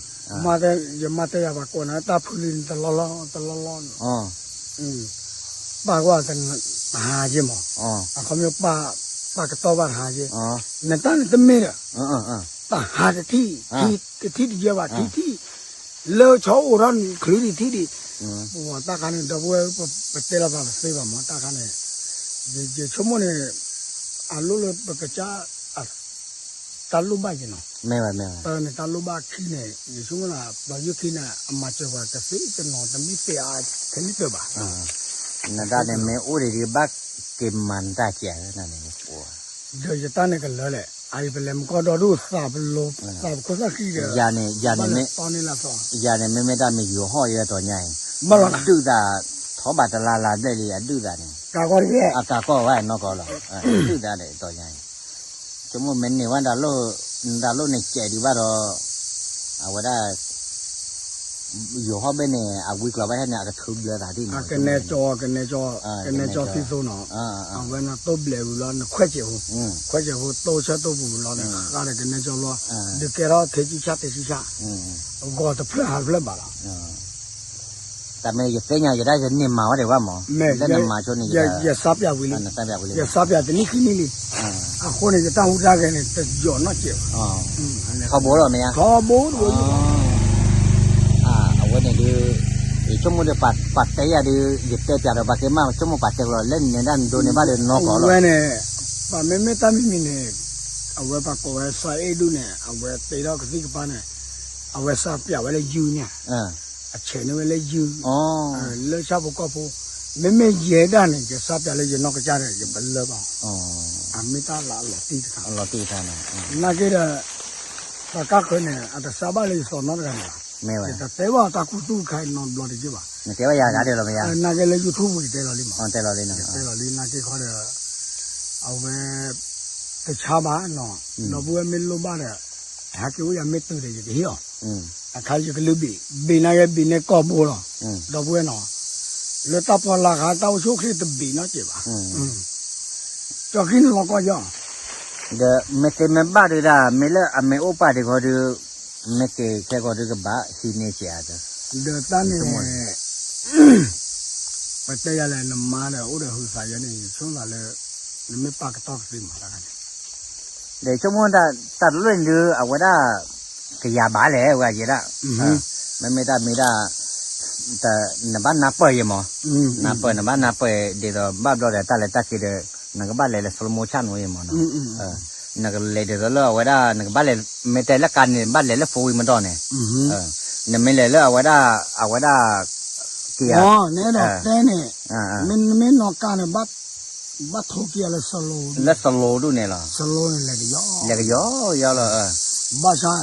မၤတဲ ယမၤတဲယၤဘၣ်ကိးနၤ တၢ်ဖုလံနတလီၢ်လီၢ် တလီၢ်လီၢ်န့ၣ်, ပၢ်ကွၢ်တဟးက့မး, အခီပညီ ပၢ်ကတီၢ်ဘၣ်တဟးက့, နတၢ်န့ၣ်တမ့ၢ်ဒီး တဟးတထံၣ်, တထံၣ်တယဲၢ်ဘၣ် ထံၣ်ထံၣ်, လၢဆီအိၣ်ထီၣ်ချုးဒံးထံၣ်ဒံး, ပဝဲတၢ်ခါန့ၣ် ဒီပုၢ်ဝဲၢ် ပတဲလီၤသးတသ့ဘၣ်မး တၢ်ခါန့ၣ်, ယဆိကမိၣ်န့ၣ် အလိၣ်လၢပကစၢ် တၢ်လိၣ်ဘၣ်ယဲနီၤ, တၢ်န့ၣ်တၢ်လိၣ်ဘၣ်ခံန့ၣ် ယဆိကမိၣ်လၢ ပယီၤခံန့ၣ် အမၤစၢၤပှၤကသ့တနီၤ တမ့ၢ်သ့အါ ထဲန့ၣ်တၢ်ဘၣ်, နတၢ်န့ၣ်မ့ၢ်အိၣ်ဒံးဒံးဘၣ်က့ၤမၤနတၢ်ကဲးန့ၣ်, ဒီးယတၢ်န့ၣ်ကလၢာ်လဲၣ် အအံၤပလဲၤမကီၢ်ဒီဒူၣ်သးပလိၤ သးပခိၣ်သၣ်ဃံဒီး ယၤန့ၣ် ယၤန့ၣ်မ့ၢ် ယၤန့ၣ်မ့မ့ၢ်တၢ်မ့ၢ်ယိၤဟီၣ်ယဲတီၤညါအံၤ ဒုၣ်သး ထီၣ်ဘၣ်တလါလါဘျဲၣ်လံ အဒုၣ်သးန့ၣ် အကးကီၢ်ဝဲနီၢ်ကီၢ်လီၤ ဒုၣ်သးဒီးတီၤညါအံၤ ဆိကမိၣ်မ့ၢ်န့ၢ်ဝဲဒၣ်လိၣ် ဒၣ်လိၣ်န့ၣ်ကဲးဒံးဘၣ်ဒီး အဝဲဒၣ် ယိၤဟီၣ်ဘ့ၣ်န့ၣ် အဝံကျီၤဘၣ်ဟဲန့ၣ် အကထုးဘျၢသးဒ်န့ၣ် ကနဲကၠီ ကနဲကၠီ ကနဲကၠီသံသိနီၤ အဝဲနတိၢ်ဘျဲးဝံၤလီၤ နခွဲးစဲးဖိ ခွဲးစဲးဖိ တိၢ်ဆၢတိၢ်ပူၤဝံၤလီၤန့ၣ် ဃါဒီးကနဲကၠီလီၤ ဒုးကဲထီၣ်ထဲဆံဆၣ်တဲဆံဆၣ် ဂီၤတဖျၢၣ်ဟးတဖျၢၣ်ဘၣ်လီၤ တၢ်မ့ၢ်ယသ့ၣ်ညါယတၢ်ယန့ၢ်မၤဝဲဒံးဘၣ်မး လၢနမၤဆိန့ၣ် ယစးပၠးဝံၤလံ ယစးပၠးတနံၣ်ခံနံၣ်လံ အဃိန့ၣ် ယတၢ်ဟူးတၢ်ဂဲၤန့ၣ် တယိာ်နီတစဲးဘၣ် ထီဘိလီၤမ့ၢ်ဧါ ထီဘိတဘိ အဝဲန့ၣ်ဒုး ယဆိကမိၣ်ဒီး ပှၤတဲယၤဒုး ယတဲပၠးဒီး ပှၤက့ၤမ့ၢ်ဆိကမိၣ်ပှၤတဲကလီၤ လၢနနဲဒၣ်နဒိးန့ၢ်ဘၣ်ဒီးနီၢ်ကီၢ်လီၤ ဝဲန့ၣ် ပှၤမ့မ့ၢ်တၢ်မံၤမံၤန့ၣ် အဝဲပှၤကိးဝဲစီၤအဲၣ်ဒူၣ်န့ၣ် အဝဲတ့ထီၣ်ကသံၣ်ကပၤန့ၣ် အဝဲစးပၠးဝဲလၢယုၢ်န့ၣ် အဆဲးန့ၢ်ဝဲလၢယုၢ် လၢဆၣ်ဖိကီၢ်ဖိ မ့မ့ၢ်ယဲဒၣ်န့ၣ် ယစးပၠးလၢယနီၢ်ကစၢ်ဒီး ယပလၢဘၣ် အမ့ၢ်တၢ်လၢအလီၤတံၢ်တခါ နာ်က့ဒီး ပှၤကါဃၢၤန့ၣ် အတစးဘၣ်လၢယစီၤနီတဂၤန့ၣ်ဘၣ် ယတတဲဘၣ်တၢ်ခူသူၣ်တခါနီတဘျီတက့ၢ်ဘၣ် နာ်က့လၢ YouTube ပူၤယတဲလီၤလံမး ယတဲလီၤလံ နာ်က့ခီဒီး အဝဲ တဆါဘၣ်နီၤ ဒီပုၢ်ဝဲၢ်မ့ၢ်လိၣ်ဘၣ်ဒီး ဟဲက့ၤအိၣ်ယၤမ့ၢ်တုၤဒီး ယကဟ့ၣ်အီၤ အခါယကလုၢ်ဘ့ၣ် ဘ့ၣ်နာ်က့ဘ့ၣ်န့ၢ်ကီၢ်ဘိလီၤ ဒီပုၢ်ဝဲၢ်နီၤ လၢတၢ်ပီးလၢ်ဃာ်တၢ်အိၣ်ဆူၣ်အိၣ်ချ့တဘ့ၣ်နီတစဲးဘၣ်. ကၠီခံန့ၣ်လီၤကီယီၤ, ဒီးမ့ၢ်သ့မ့ၢ်ဘၣ်ဒုးဒၣ် မ့ၢ်လၢအမ့ၢ်အိၣ်ပာ်ဒံးခီဒုး မ့ၢ်က့ၤခဲကီဒုးကဘၣ်ဟံးန့ၢ်စဲးဧါ, ဒီးတၢ်န့ၣ် ပတဲယၤလဲၣ် နမါဒီးအိၣ်ဒီးဟုးသးယဲန့ၣ် ဆိသးလၢ နမ့ၢ်ပာ်ကတီၢ်ကသ့မးတခါန့ၣ် ဒီးဆိကမိၣ်တၢ်တလိၣ်န့ၣ်ဒုး အဝဲဒၣ် ကယၤဘၣ်လဲၣ် ဝဲအယဲဒၣ်, မ့မ့ၢ်တၢ်မ့ၢ်ဒၣ် နဘၣ်နၢ်ပၢၢ်ယဲမး, နၢ်ပၢၢ် နဘၣ်နၢ်ပၢၢ် ဒ်သိးဘၣ်ဘျီဒီးတၢ်လဲၤတၢ်က့ၤဒီး နကဘၣ်လဲၤလၢ slow motion နီၤယဲမးနီၤ, နကလဲၤဒ်သိးလၢအဝဲဒၣ် နကဘၣ်လဲၤ မ့ၢ်တဲလၢကါန့ၣ် ဘၣ်လဲၤလၢ four wheel မတီၢ်န့ၣ်, နမ့ၢ်လဲၤလၢအဝဲဒၣ် အဝဲဒၣ် ကယၤ နအဲၣ်ဒိးတဲန့ၣ် မ့ၢ်နမ့ၢ်နီၢ်ကါန့ၣ် ဘၣ်ထိးက့ၤလၢ slow လၢ slow ဒူၣ်န့ၣ်လီၤ, slow န့ၣ်လဲၤကယီ လဲၤကယီကယီလီၤ, ဘၣ်ဆၣ်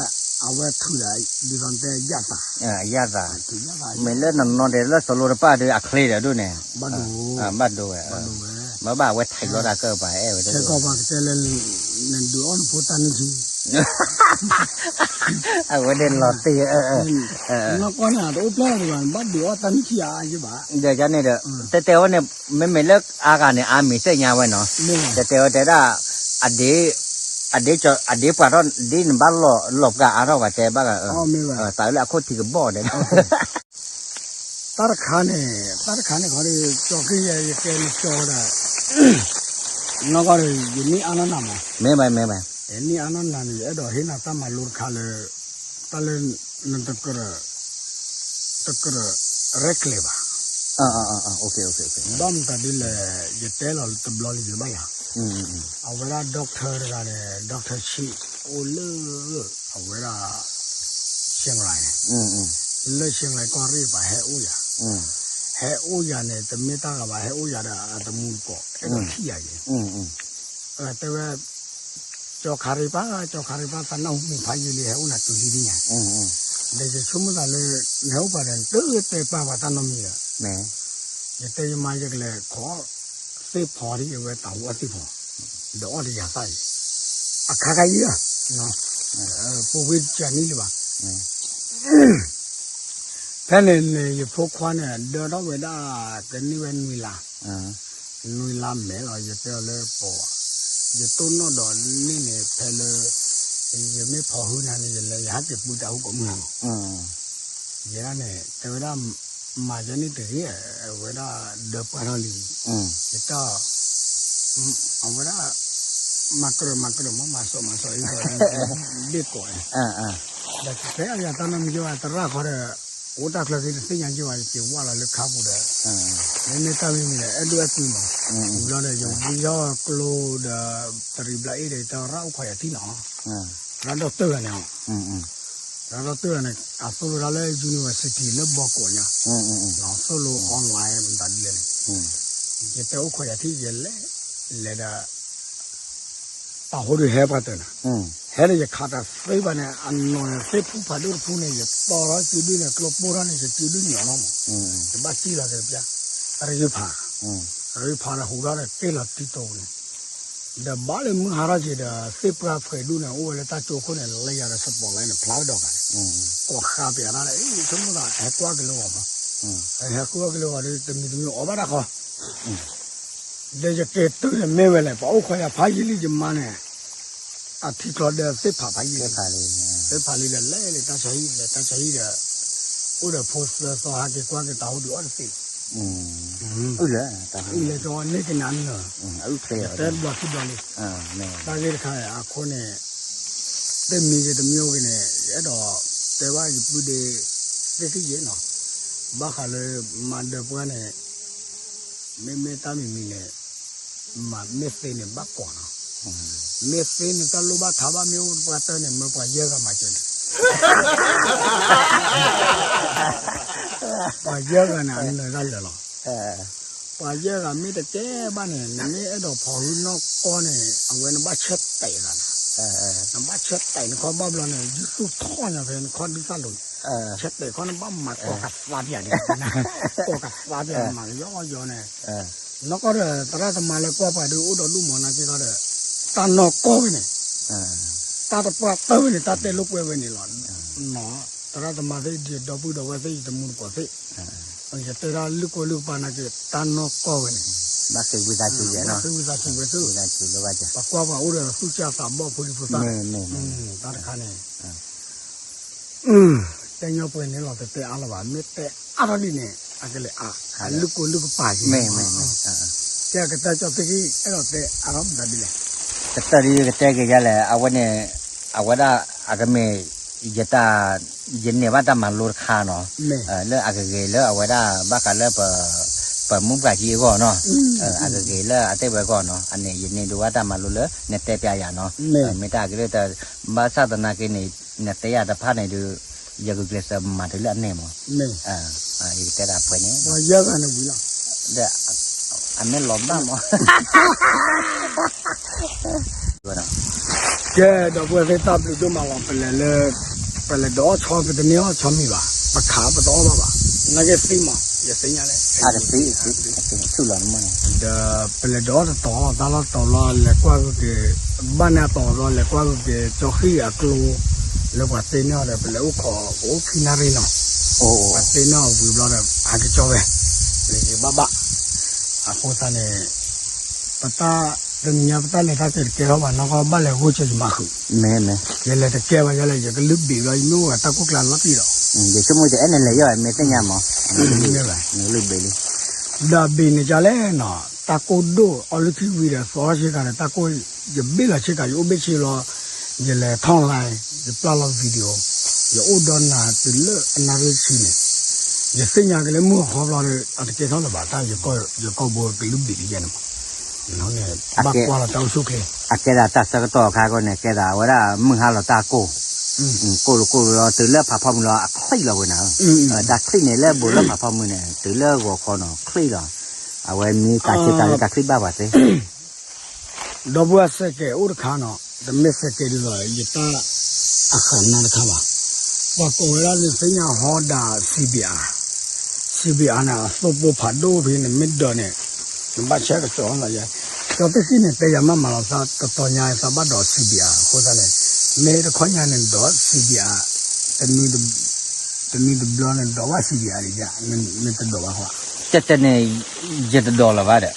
အဝဲထုးဒီး ဒ်သိးတဲ ယၣ်သး ယၣ်သး, မ့ၢ်လၢနနီၢ်ဒဲးလၢ slow တပၣ်ဒီး အချ့ဒီးဒူၣ်န့ၣ်, ဘၣ်ဒိဝဲ, မ့ၢ်ဘၣ်အဝဲထံးလီၤတၢ်ကၢၢ်ပှၤအဲၣ်ဝဲ, ခဲကီၢ်ပှၤကတဲလၢ နဒုးအီၣ်နဖိတၢ်နုၢ်ထံ အဝဲန့ၣ်လီၤတံၢ်, နီၢ်ကီၢ်န့ၣ် တအိၣ်ဖျဲၣ်လီၤတဂၤ ဘၣ်ဒုးအီၣ်တၢ်နုၢ်ထံအါယံၤဘၣ်, ဒီးန့ၣ်ဒီး တဲတဲဝဲန့ၣ် မ့မ့ၢ်လၢအါဂၤန့ၣ် အါမံၤသ့ၣ်ညါဝဲနီၤ, တဲတဲဝဲတဲဒၣ် အဒ့ အဒ့ အဒ့ပှၤထီၣ် ဒ်နဘၣ်လီၤ လီၤပှၤအါထီၣ်ပှၤတဲဘၣ်, သးလၢအခိၣ်ထံးကဘီၣ်တဲဒၣ် တၢ်တခါန့ၣ် တၢ်တခါန့ၣ်ခီဒီး ကၠီက့ယဲ ယကဲနကၠီဒီး နီၢ်ကီၢ်ဒီး ယနံၣ်အါနီၢ်နၤမး, မ့ၢ်ဘၣ် မ့ၢ်ဘၣ်, ယနံၣ်အါနီၢ်နၤန့ၣ် ယအဲၣ်ဒိးဟ့ၣ်နၤတၢ်မၤလိတခါလၢ တၢ်လၢ နတကြၢး တကြၢး ရဲၣ်ကျဲၤဘၣ်, ဘၣ်မတၤဒ်လဲၣ် ယတဲလီၤတဘျီလံယဘၣ်ယၤ, အဝဲဒၣ် doctor တဂၤန့ၣ် doctor ဆံး အိၣ်လၢ အဝဲဒၣ် ရှဲၣ်ရၤန့ၣ်, လၢရှဲၣ်ရၤကီၢ်ရ့ၣ်ပှၤဟဲအိၣ်ယၤ, ဟဲအိၣ်ယၤန့ၣ် တမ့ၢ်တၢ်ဂၤဘၣ် ဟဲအိၣ်ယၤဒီးအတမူတကိး အဲၣ်ဒိးထံၣ်ယၤယဲ, တဲဝဲ ကၠီခါရံပၢ် ကၠီခါရံပၢ် သးနၢ်ဟူမုၢ်ဖးယံာ်လံ ဟဲအိၣ်နၤတုၤလံသ့ၣ်ညါ, ဒီးယဆိကမိၣ်သးလၢ နဟဲအိၣ်ပှၤဒီး နတတဲပာ်ပှၤတၢ်နီတမံၤဒီး, ယတဲယမါယကလဲၤခိး သ့ၣ်ဖီဒ်အဝဲတၢ်ဟူအသ့ၣ်ဖီ, ဒီးအီၣ်တယၤသၣ်အံၤ, အခါခါအံၤဧါ, ပူၤကွံာ်တကနံၣ်လံဘၣ် ဖဲန့ၣ်န့ၣ် ယဖိခွါန့ၣ် ဒၢထီၣ်ဝဲဒၣ် ကန့ၢ်ဝဲနွံလါ, နွံလါမဲာ်လီၤ ယတဲအီၤလၢပီၤ, ယတိၢ်နီၣ်ဒီးန့ၢ်န့ၣ် ဖဲလၢ ယမ့ၢ်ဖီၣ်ဟုနၤန့ၣ် ယလဲၤ ယဟးက့ၤပူတၢ်ဟူကိးမုၢ်နၤ, ယဲဒၣ်န့ၣ် တဲဝဲဒၣ် မၤယဲန့ၣ်တဂ့ၤ, အဝဲဒၣ်ဒၢပှၢ်ထီၣ်လံ, ယတၢ် အဝဲဒၣ် မၤကရၢၢ်မၤကရၢၢ်မး မၤစီၣ်မၤစီၣ်အံၤဒီး ဘ့ၣ်ကိးန့ၣ်, ဒီးဖဲအယၤတၢ်နီတမံၤယဘၣ် သရၣ်ဃီဒီး အိၣ်တၢ်ချၢသ့တသ့ၣ်ညါယဘၣ် ယက့ၤဝၢ်လီၤလၢခါပူၤဒီး, မ့မ့ၢ်တၢ်မံၤမံၤဒီး အဲၣ်ဒိၣ်အဲၣ်ကွံမး, ဘျီဒီး ယဝံထီၣ်ကျိဒီး တရံးဘျီအ့ၣ်ဒီး တၢ်ရၣ်အိၣ်ခိးယၤထံၣ်နီၤ, သရၣ်ဒီၣ်တၢၢ်ဂၤန့ၣ် သရၣ်ဒီၣ်တၢၢ်ဂၤန့ၣ် အသိၣ်လိတၢ်လၢ university လၢဘီကိးညါ, သိၣ်လိ online မတၤဒ်လဲၣ်န့ၣ်, ယတဲအိၣ်ခိးယၤထံၣ် ယလဲၤ လဲၤဒီး တၢ်ဟိဒုးဟဲပှၤတၢၢ်နၤ, ဟဲဒီးယခးတၢ်သ့ဘၣ်န့ၣ် အနီၢ်န့ၣ် သ့ၣ်ဖူဖးဒိၣ်တဖူန့ၣ် ယတီထီၣ်စုဒုန့ၣ် ကျိပိၢ်ထီၣ်န့ၣ် ယစုဒုန့ၣ်အီၤလီၤမး, ယဘၣ်စံၣ်လီၤက့ၤပျၢ်, ရဂ့ၤဖး, ရဂ့ၤဖးဒီးဟူးထီၣ်ဒီးတ့ၢ်လီၤတံတိၤန့ၣ်, ဒီးဘၣ်လၢမုၢ်ဟါထီၣ်က့ၤဒီး သ့ၣ်ပှၢ်ဖှဲးဒူၣ်န့ၣ် အိၣ်ဝဲလၢတၢ်ကၠိခိၣ်န့ၣ် လၢယၤဒီး spotlight န့ၣ်ဖျါကဒီးဂၤန့ၣ်, ကိးဃါပယၤတၢ်လၢ ဆိကမိၣ်သး ဟဲကွၢ်က့ၤလၢဂီၤမး, ဟဲကွၢ်က့ၤလၢဂီၤဒီး တမံၤတမံၤအီၣ်ဘၣ်တၢ်ဃီ ဒီးယက့ၤတုၤန့ၣ်မ့ၢ်ဝဲလဲၣ် ပှၤအိၣ်ခိးယၤဖးယံာ်လံယမါန့ၣ်, အထံချီဒီးသ့ၣ်ဖးဖးယံာ်လံ, သ့ၣ်ဖးလံဒီးလဲၤလံတၢ်ဆါဟံၣ် လဲၤတၢ်ဆါဟံၣ်ဒီး, အိၣ်ဒီးဖိသၢသီဟးက့ၤကွၢ်က့ၤတၢ်ဟိဒုးအီၣ်တသ့, အုၣ်လၢ, အုၣ်လၢကဝီၤန့ၢ်ကနၤန့ၣ်လီၤ, တဲဘျီခံဘျီလံ, တၢ်ဂ့ၢ်တခါအံၤအဃိန့ၣ်, တမံၤဂ့ၤတမံၤဂ့ၤန့ၣ် ယအဲၣ်ဒိးတဲဘၣ်ယပုၢ်ဒ့ သ့ၣ်ခံယ့ၣ်နီၤ, ဘၣ်ဃးလၢမၤဒၢးပှၢ်န့ၣ် မ့မ့ၢ်တၢ်မံၤမံၤန့ၣ်, မၤမ့ၢ်သ့န့ၣ်ဘၣ်ကွၢ်နီၤ, မ့ၢ်သ့န့ၣ် တၢ်လိၣ်ဘၣ်ထးဘၣ်မ့ၢ်အိၣ်ပှၤတၢၢ်န့ၣ် မၢပှၤယဲၢ်ဂၤမၤစၢၤန့ၣ်, ပှၤယဲၢ်ဂၤန့ၣ် အနၢၤတၢ်လၢာ်လီၤ, ပှၤယဲၢ်ဂၤမ့ၢ်တကဲဘၣ်န့ၣ် နမ့ၢ်အဲၣ်ဒိးဖီၣ်ဟုနီၢ်ကီၢ်န့ၣ် အဝဲနဘၣ်ဆၢတဲာ်ဂၤန့ၣ်, နဘၣ်ဆၢတဲာ်နခီဘၣ်ဘျီန့ၣ် ယသူၣ်ထီၣ်ညါဖဲနခီဒုးသၣ်လိၤန့ၣ်, ဆၢတဲာ်ခီနဘၣ်မၤကိးကသါပျၢ်န့ၣ်, ကိးကသါပျၢ်မၤကယီယီန့ၣ်, နီၢ်ကီၢ်ဒီး သရၣ်သမါလၢကွၢ်ပှၤဒုးအိၣ်ဒီးဒူၣ်မီၤနၤက့ၤခီဒီး, တၢ်နီၢ်ကီၢ်ဝဲန့ၣ်, တၢ်တပှၢ်တၢၢ်ဝဲန့ၣ် တၢ်တဲလိာ်ကွဲဝဲန့ၣ်လီၤ, သရၣ်သမါသ့ၣ် ဒီပုၢ်ဒီဝဲၢ်သ့ၣ် ယတမူတကိးသ့ၣ်, ယတဲဒၣ်လုၢ်ကိလုၢ်ကပၤနာ်က့ တၢ်နီၢ်ကီၢ်ဝဲန့ၣ် ဘၣ်ဃ့ဝံသးစူၤယဲနီၤ, ဘၣ်ဃ့ဝံသးစူၤဝဲသု, ဝံသးစူၤလၢဘၣ်က, ပကွၢ်ပှၤအိၣ်ဒီးသူၣ်ကၢ်သးဘီၣ်ဖိဒံဖိသၣ်, တၢ်တခါန့ၣ် တဲညီပှဲၤန့ၣ်လီၤ တတဲအါလၢၤဘၣ်, မ့ၢ်တဲအါထီၣ်ဒ်န့ၣ် အကလဲၤအါ, အလုၢ်ကိလုၢ်ကပၤယဲ, မ့ၢ်မ့ၢ်မ့ၢ်, ကဲကတၢၢ်ကၠီသ့ၣ်ခံ အဲၣ်ဒိးတဲအါထီၣ်မတၤဒ်လဲၣ်, ကတၢၢ်ဒ်ကတဲက့ၤယဲလဲၣ် အဝဲန့ၣ်, အဝဲဒၣ်အကမ့ၢ် ယတၢ်, ယန့ၢ်ဘၣ်တၢ်မၤလိတခါနီၤ, လၢအကဂ့ၤလၢအဝဲဒၣ် ဘၣ်ဃးလၢ ပမူပှၤကံအဂီၢ်နီၤ, အကဂ့ၤလၢအတဲဝဲအဂီၢ်နီၤ, အန့ၣ် ယန့ၢ်ဒုးဘၣ်တၢ်မၤလိလၢနတဲပျးယၤနီၤ, မ့ၢ်တၢ်ကလုၢ်တၢ်, ဘၣ်ဆၣ်သနာ်က့န့ၣ် နတဲယၤတဖၣ်န့ၣ်ဒုး, ယကကျဲးစၢးမၤတုၤလၢအန့ၣ်မး, ယကတဲဒၣ်ပှဲၤန့ၣ်, ဒီး, အမ့ၢ်လီၤဘၣ်မး ကဲ ဒီပုၢ်ဝဲၢ်သ့ၣ်တၢ်ဘျုးဒိၣ်မးလီၤ ပလဲၤလၢ, ပလဲၤဒီးအီၣ်ဆီ ပတန့ၢ်အီၣ်ဆီမံၤဘၣ်, ပခးပတအီၣ်ဘၣ်ဘၣ်, နာ်က့သံမး ယသ့ၣ်ညါလဲၣ်, ဒီးပလဲၤဒီးအီၣ်တတီၤတၢ်လီၢ်တတီၤလီၤ လဲၤကွၢ်ဂုာ်က့ၤ, ဘၣ်န့ၣ်အတီၤဘျီ လဲၤကွၢ်ဂုာ်က့ၤ ကၠီဃံၣ်အကျိ, လၢပှၤတ့န့ၢ်အီၤဒီး ပလဲၤအိၣ်ခိး ပအိၣ်ခံနၣ်ရံၣ်နီၤ, ပှၤတ့န့ၢ်အီၤဝံၤဘျီဒီး ဟးက့ၤကၠီဝဲ, ယဘၣ်ဘၣ်, အဃိသတးန့ၣ် ပတၢ်, တနံၤညါပတၢ်လဲၤတၢ်က့ၤတကဲထီၣ်ဘၣ် နီၢ်ကီၢ်ဘၣ်လဲၤဂိၢ်ကၢယမၤဃုာ်, ယလဲၤတကဲဘၣ်ယလဲၣ် ယကလုၢ်ဘ့ၣ်ဘျီ ယမ့ၢ်အိၣ်ဝဲတၢ်ကိၢ်ကျါလီၤတံၢ်ဒီး, ယဆိကမိၣ်ယအဲၣ်နလဲၤယီၤ မ့ၢ်သ့ၣ်ညါမး, နကလုၢ်ဘ့ၣ်လံ, ဒီးဘ့ၣ်န့ၣ်ကလဲၣ်နီၤ တၢ်ကိၢ်ဒိၣ်အီလုၢ်ထံဝံၤဒီး သီထီၣ်ဆ့ကၤဒီး တၢ်ကိၢ်, ယဘ့ၣ်လီၤဆ့ကၤ ယအိၣ်ဘ့ၣ်ဆ့လီၤ, ယလဲၤထီၣ်လါ, ယပျၢ်လီၤ video, ယအိၣ်ဒီးနၤတုၤလၢအနၣ်ရံၣ်ဆံန့ၣ်, ယသ့ၣ်ညါက့ၤလၢမုၢ်ဟီၣ်ခီဘျီဒီး အတကဲထီၣ်လၢၤဘၣ် တၢ်ယကီၢ်ဘိကလုၢ်ဘ့ၣ်တယဲၢ်န့ၣ်မး, ဘၣ်ကွၢ်လီၤတၢ်အိၣ်ဆူၣ်ချ့, အကဲဒၣ်တၢ်ဆၢကတီၢ်အခါအဃိန့ၣ် ကဲဒၣ်အဝဲဒၣ်မုၢ်ဟါလီၤတၢ်ကိၢ်, ကိၢ်လီၤကိၢ်လီၤ တုၤလၢဖးဖီမုၢ်လီၤ အချံၣ်လီၤဝဲန့ၣ်, တၢ်ချံၣ်န့ၣ်လၢဘူးလၢဖးဖီမုၢ်န့ၣ် တုၤလၢဂီၤခီနီၤ ချံၣ်လီၤ, အဝဲမ့ၢ်တၢ်ဆ့ကၤလၢတၢ်ချံၣ်ဘၣ်ပှၤသ့ ဒီပုၢ်ဝဲၢ်စဲးကဲးအိၣ်တခါနီၤ, တမ့ၢ်စဲးကဲးဒ်သိး ယတၢ်အဃၢၤနၤတခါဘၣ်, ပှၤကိးဝဲဒၣ်လၢသ့ၣ်ညါဟီဒၣ် CBR, CBR န့ၣ် အသိပိဖးဒိၣ်ဖဲန့ၣ် မ့ၢ်ဒၢးန့ၣ်, နဘၣ်ဆဲးကစီၤလီၤယဲ, ကၠီသ့ၣ်ခံန့ၣ် တဲယၤမးမးလီၤသး တတီၤညါသးဘၣ်ဒိး CBR အဃိသတးန့ၣ်, မ့ၢ်တခီညါန့ၣ်ဒိး CBR, တနံၤတဘျီန့ၣ်ဒိးဘၣ် CBR ဒ်ယၤ, မ့ၢ်တဒိးဘၣ်ဃီ, ကဲကဲန့ၣ်, ယတဒိးလၢၤဘၣ်ဒီး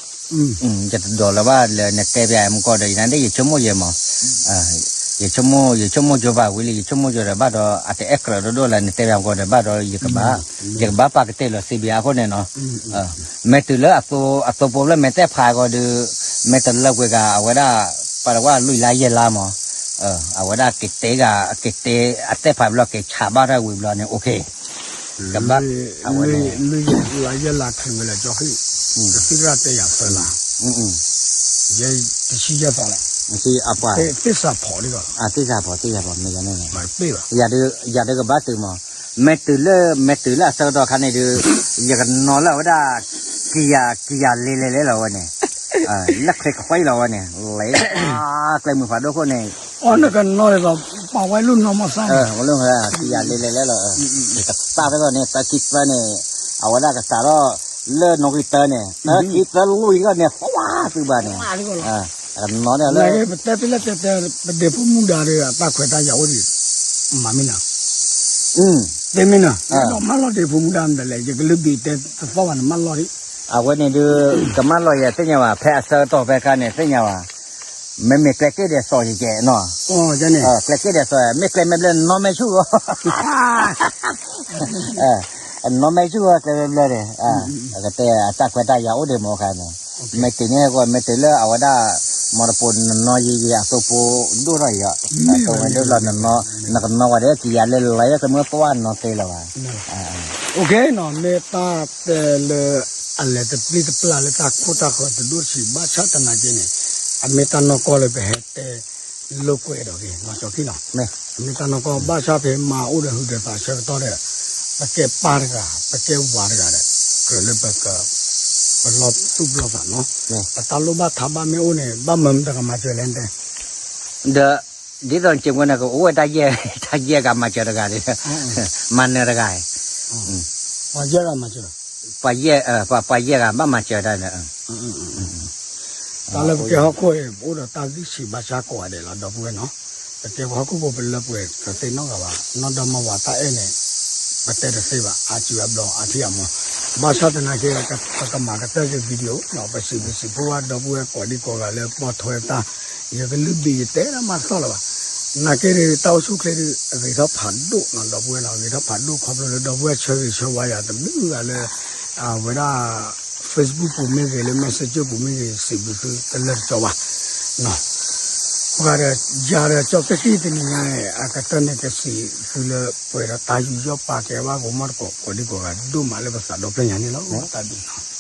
ယတဒိးလၢၤဘၣ်လၢနတဲပျးမူကီၢ်ဒီး ယနဒၣ်ယဆိကမိၣ်ယဲမး, ယဆိကမိၣ် ယဆိကမိၣ်ကၠိဘၣ်ဝံၤလံ ယဆိကမိၣ်ကၠိဒီး ဘၣ်ဒီးအတအဲၣ်ကြၢးဒိၣ်ဒိၣ်လၢနတဲပျးမူကီၢ်ဒီး ဘၣ်ဒီးယကဘၣ်, ယကဘၣ်ပာ်ကတဲာ်လီၤ CBR အဃိန့ၣ်နီၤ, မ့ၢ်တုၤလၢအသိပိဖျၢၣ်မ့ၢ်တဲဖးကီးဒီး, မ့ၢ်တလၢကွံာ်ဂၤ အဝဲဒၣ်, ပှၤတဝၢ်လွံၢ်လါယဲၢ်လါမး, အဝဲဒၣ်က့ၤတဲဂၤ က့ၤတဲအတဲဖးဘျီ က့ၤဆးဘၣ်ထီၣ်ဝံၤဘျီန့ၣ် OK, ကဘၣ်, အဝဲန့ၣ်, လၢယဲၢ်လါယဲၢ်လါချုးဝဲလၢကၠီဃံၣ်, ကသံၣ်တၢ်တဲယၤသၢလါ, ယဲတဆံယဲၢ်သီလီၤ, သ့ၣ်စးဖီးဒ်သိးလီၤ, သ့ၣ်စးဖီးသ့ၣ်စးဖီး မ့ၢ်ယၤန့ၣ်, ယၤဒုးကဘၣ်တုၤမး, မ့ၢ်တုၤလၢ မ့ၢ်တုၤလၢအဆၢကတီၢ်ခါန့ၣ်ဒုး, ယကနီၤလၢအဝဲဒၣ်, ကယၤ ကယၤလဲၤလဲၤလဲၤလီၤဝဲန့ၣ်, လၢချ့ခွံလီၤဝဲန့ၣ်, လဲၤ, ကျဲမုၢ်ဖးဒိၣ်ခိၣ်န့ၣ် အီနကနီၤဒ်သိး ပာ်ဝဲလူၢ်နီၢ်မီၢ်သၣ်န့ၣ်, ကယၤလဲၤလဲၤလဲၤလီၤ, ကစၢ်ဖဲသိးန့ၣ် တၢခံသၢန့ၣ်, အဝဲဒၣ်ကစးထီၣ်, လၢနီၣ်ဂံၢ်တၢန့ၣ် တၢခံသၢလွံၢ်ဂီၢ်န့ၣ် သဝါသုဘၣ်န့ၣ်, နီၤန့ၣ်လၢ, ပတဲပလဲၣ်တဲတဲ, ပဒဲဖိမူဒါဒီး အတၢ်ခွဲးတၢ်ယာ်အိၣ်ဒံး, မၤမ့ၢ်နၤ, တဲမ့ၢ်နၤ, ဒီးမၢလီၤဒဲဖိမူဒါမတၤလဲၣ် ယကလုၢ်ဘ့ၣ်တဲတသီၣ်ဘၣ်န့ၣ် မၢလီၤဒံး အဝဲန့ၣ်ဒုး, ကမၢလီၤယဲသ့ၣ်ညါဘၣ် ဖဲအဆၢကတီၢ်ဖဲခါန့ၣ်သ့ၣ်ညါဘၣ်, မ့မ့ၢ်ကျဲက့ၣ်ဒဲးစီၤယကဲးနီၤ, ကျဲက့ၣ်ဒဲးစီၤ မ့ၢ်ကျဲမဲာ်ဘျဲၣ်နီၢ်မဲာ်ဆူၣ်ဂီၢ်, နီၢ်မဲာ်ဆူၣ်ဂီၢ်ကျဲမဲာ်ဘျဲၣ်န့ၣ်, ကတဲအတၢ်ခွဲးတၢ်ယာ်အိၣ်ဒံးမ့ၢ်ခါန့ၣ်, မ့ၢ်တုၤန့ၣ်ဂီၢ် မ့ၢ်တုၤလၢအဝဲဒၣ်, မီတပိနနီၤယံာ်ယံာ်အသိပိဒိၣ်ထီၣ်အံၤ, အသိပိဒိၣ်လီၤ, နကနီၤဝဲဒီး ကယၤလဲၤလဲၤလၢကျဲမုၢ်သဝါနီၤသ့လီၤဘၣ် OK နီၤ မ့ၢ်တၢ်တဲလၢ အလဲၤတပျံၤတပျၢ်လၢတၢ်ခိၣ်တၢ်ဃၢၤတဒိၣ်တဆံး ဘၣ်ဆၣ်သနာ်က့န့ၣ်, အမ့ၢ်တၢ်နီၢ်ကီၢ်လၢပဟဲတဲလိာ်ကွဲဒီးက့ၤ နီၢ်ကၠီခံနီၤ, အမ့ၢ်တၢ်နီၢ်ကီၢ် ဘၣ်ဆၣ်ဖဲမၤအိၣ်ဒီးဟုၣ်ဒီးသးဆၢကတီၢ်ဒီး, ပကဲပၢ်တဂၤ ပကဲဝၤတဂၤဒီး, ကြၢးလၢပက, ပလီၤသူၣ်ပလီၤသးနီၤ, ပတၢ်လိၣ်ဘၣ်ထးဘၣ်မ့ၢ်အိၣ်န့ၣ် ဘၣ်မၤမတၤကမၤစၢၤလဲၣ်တဲ ဒီး, ဒ်သိးစ့ၢ်ကီးန့ၣ် ကအိၣ်ဝဲတၢ်ယဲၢ်, တၢ်ယဲၢ်ဂၤမၤစၢၤတဂၤဒီး, မၤနၢၤတဂၤ, ပှၤယဲၢ်ဂၤမၤစၢၤ, ပှၤယဲၢ်, ပှၤယဲၢ်ဂၤဘၣ်မၤစၢၤတၢ်န့ၣ်, တၢ်လၢပကဲဟီၣ်ခိၣ်အံၤ ပအိၣ်ဒီးတၢ်ဂံၢ်ဆံးဘါစၢ်ကိးဂၤဒဲးလီၤ ဒီပုၢ်ဝဲၢ်နီၤ, ပကဲပှၤဟီၣ်ခိၣ်ဖိပလၢပှဲၤတသ့နီတဂၤဘၣ်, နီၢ်ဒီမါဝၤတၢ်အဲၣ်န့ၣ်, ပတဲတသ့ဘၣ် အါစုအါဘျီအါထံၣ်အမီၤ, ဘၣ်ဆၣ်သနာ်က့ ပကမၤကတၢၢ်က့ၤ video နီၤ ပစံးဘျုးစံးဖှိၣ်ဘၣ်ဒီပုၢ်ဝဲၢ်ကိးဒံကိးဂၤလၢပိာ်ထွဲတၢ်, ယကလုၢ်ဘံၣ်ယတဲဒၣ်မၤတသီၣ်လၢၤဘၣ်. နာ်က့ဒီး တၢ်အိၣ်ဆူၣ်ချ့ဒုး အဂ့ၤထီၣ်ဖးဒိၣ်နီၤ ဒီပုၢ်ဝဲၢ်နီၤ အဂ့ၤထီၣ်ဖးဒိၣ်ခီဖျိလၢဒီပုၢ်ဝဲၢ်ဆၢဂ့ၤဆၢဝါယၤတဘျုးဂၤလၢ အဝဲဒၣ် Facebook ပူၤမ့ၢ်ဂ့ၤ လၢ Messenger ပူၤမ့ၢ်ဂ့ၤ စံးဘျုးသုတလၢာ်တကီဘၣ်. ပှၤဒီး ယၤဒီးကၠီကၠံၣ်တနံၤညါန့ၣ် အကတၢၢ်န့ၣ်ကစံးသုလၢပှဲၤဒီးတၢ်ယူးယီၣ်ပာ်ကဲဘၣ် ကမီၣ်တကိးကိးဒံကိးဂၤဒိၣ်မးလၢပသးဒီဖျၢၣ်ညါန့ၣ်လီၤ. တၢ်ဒုး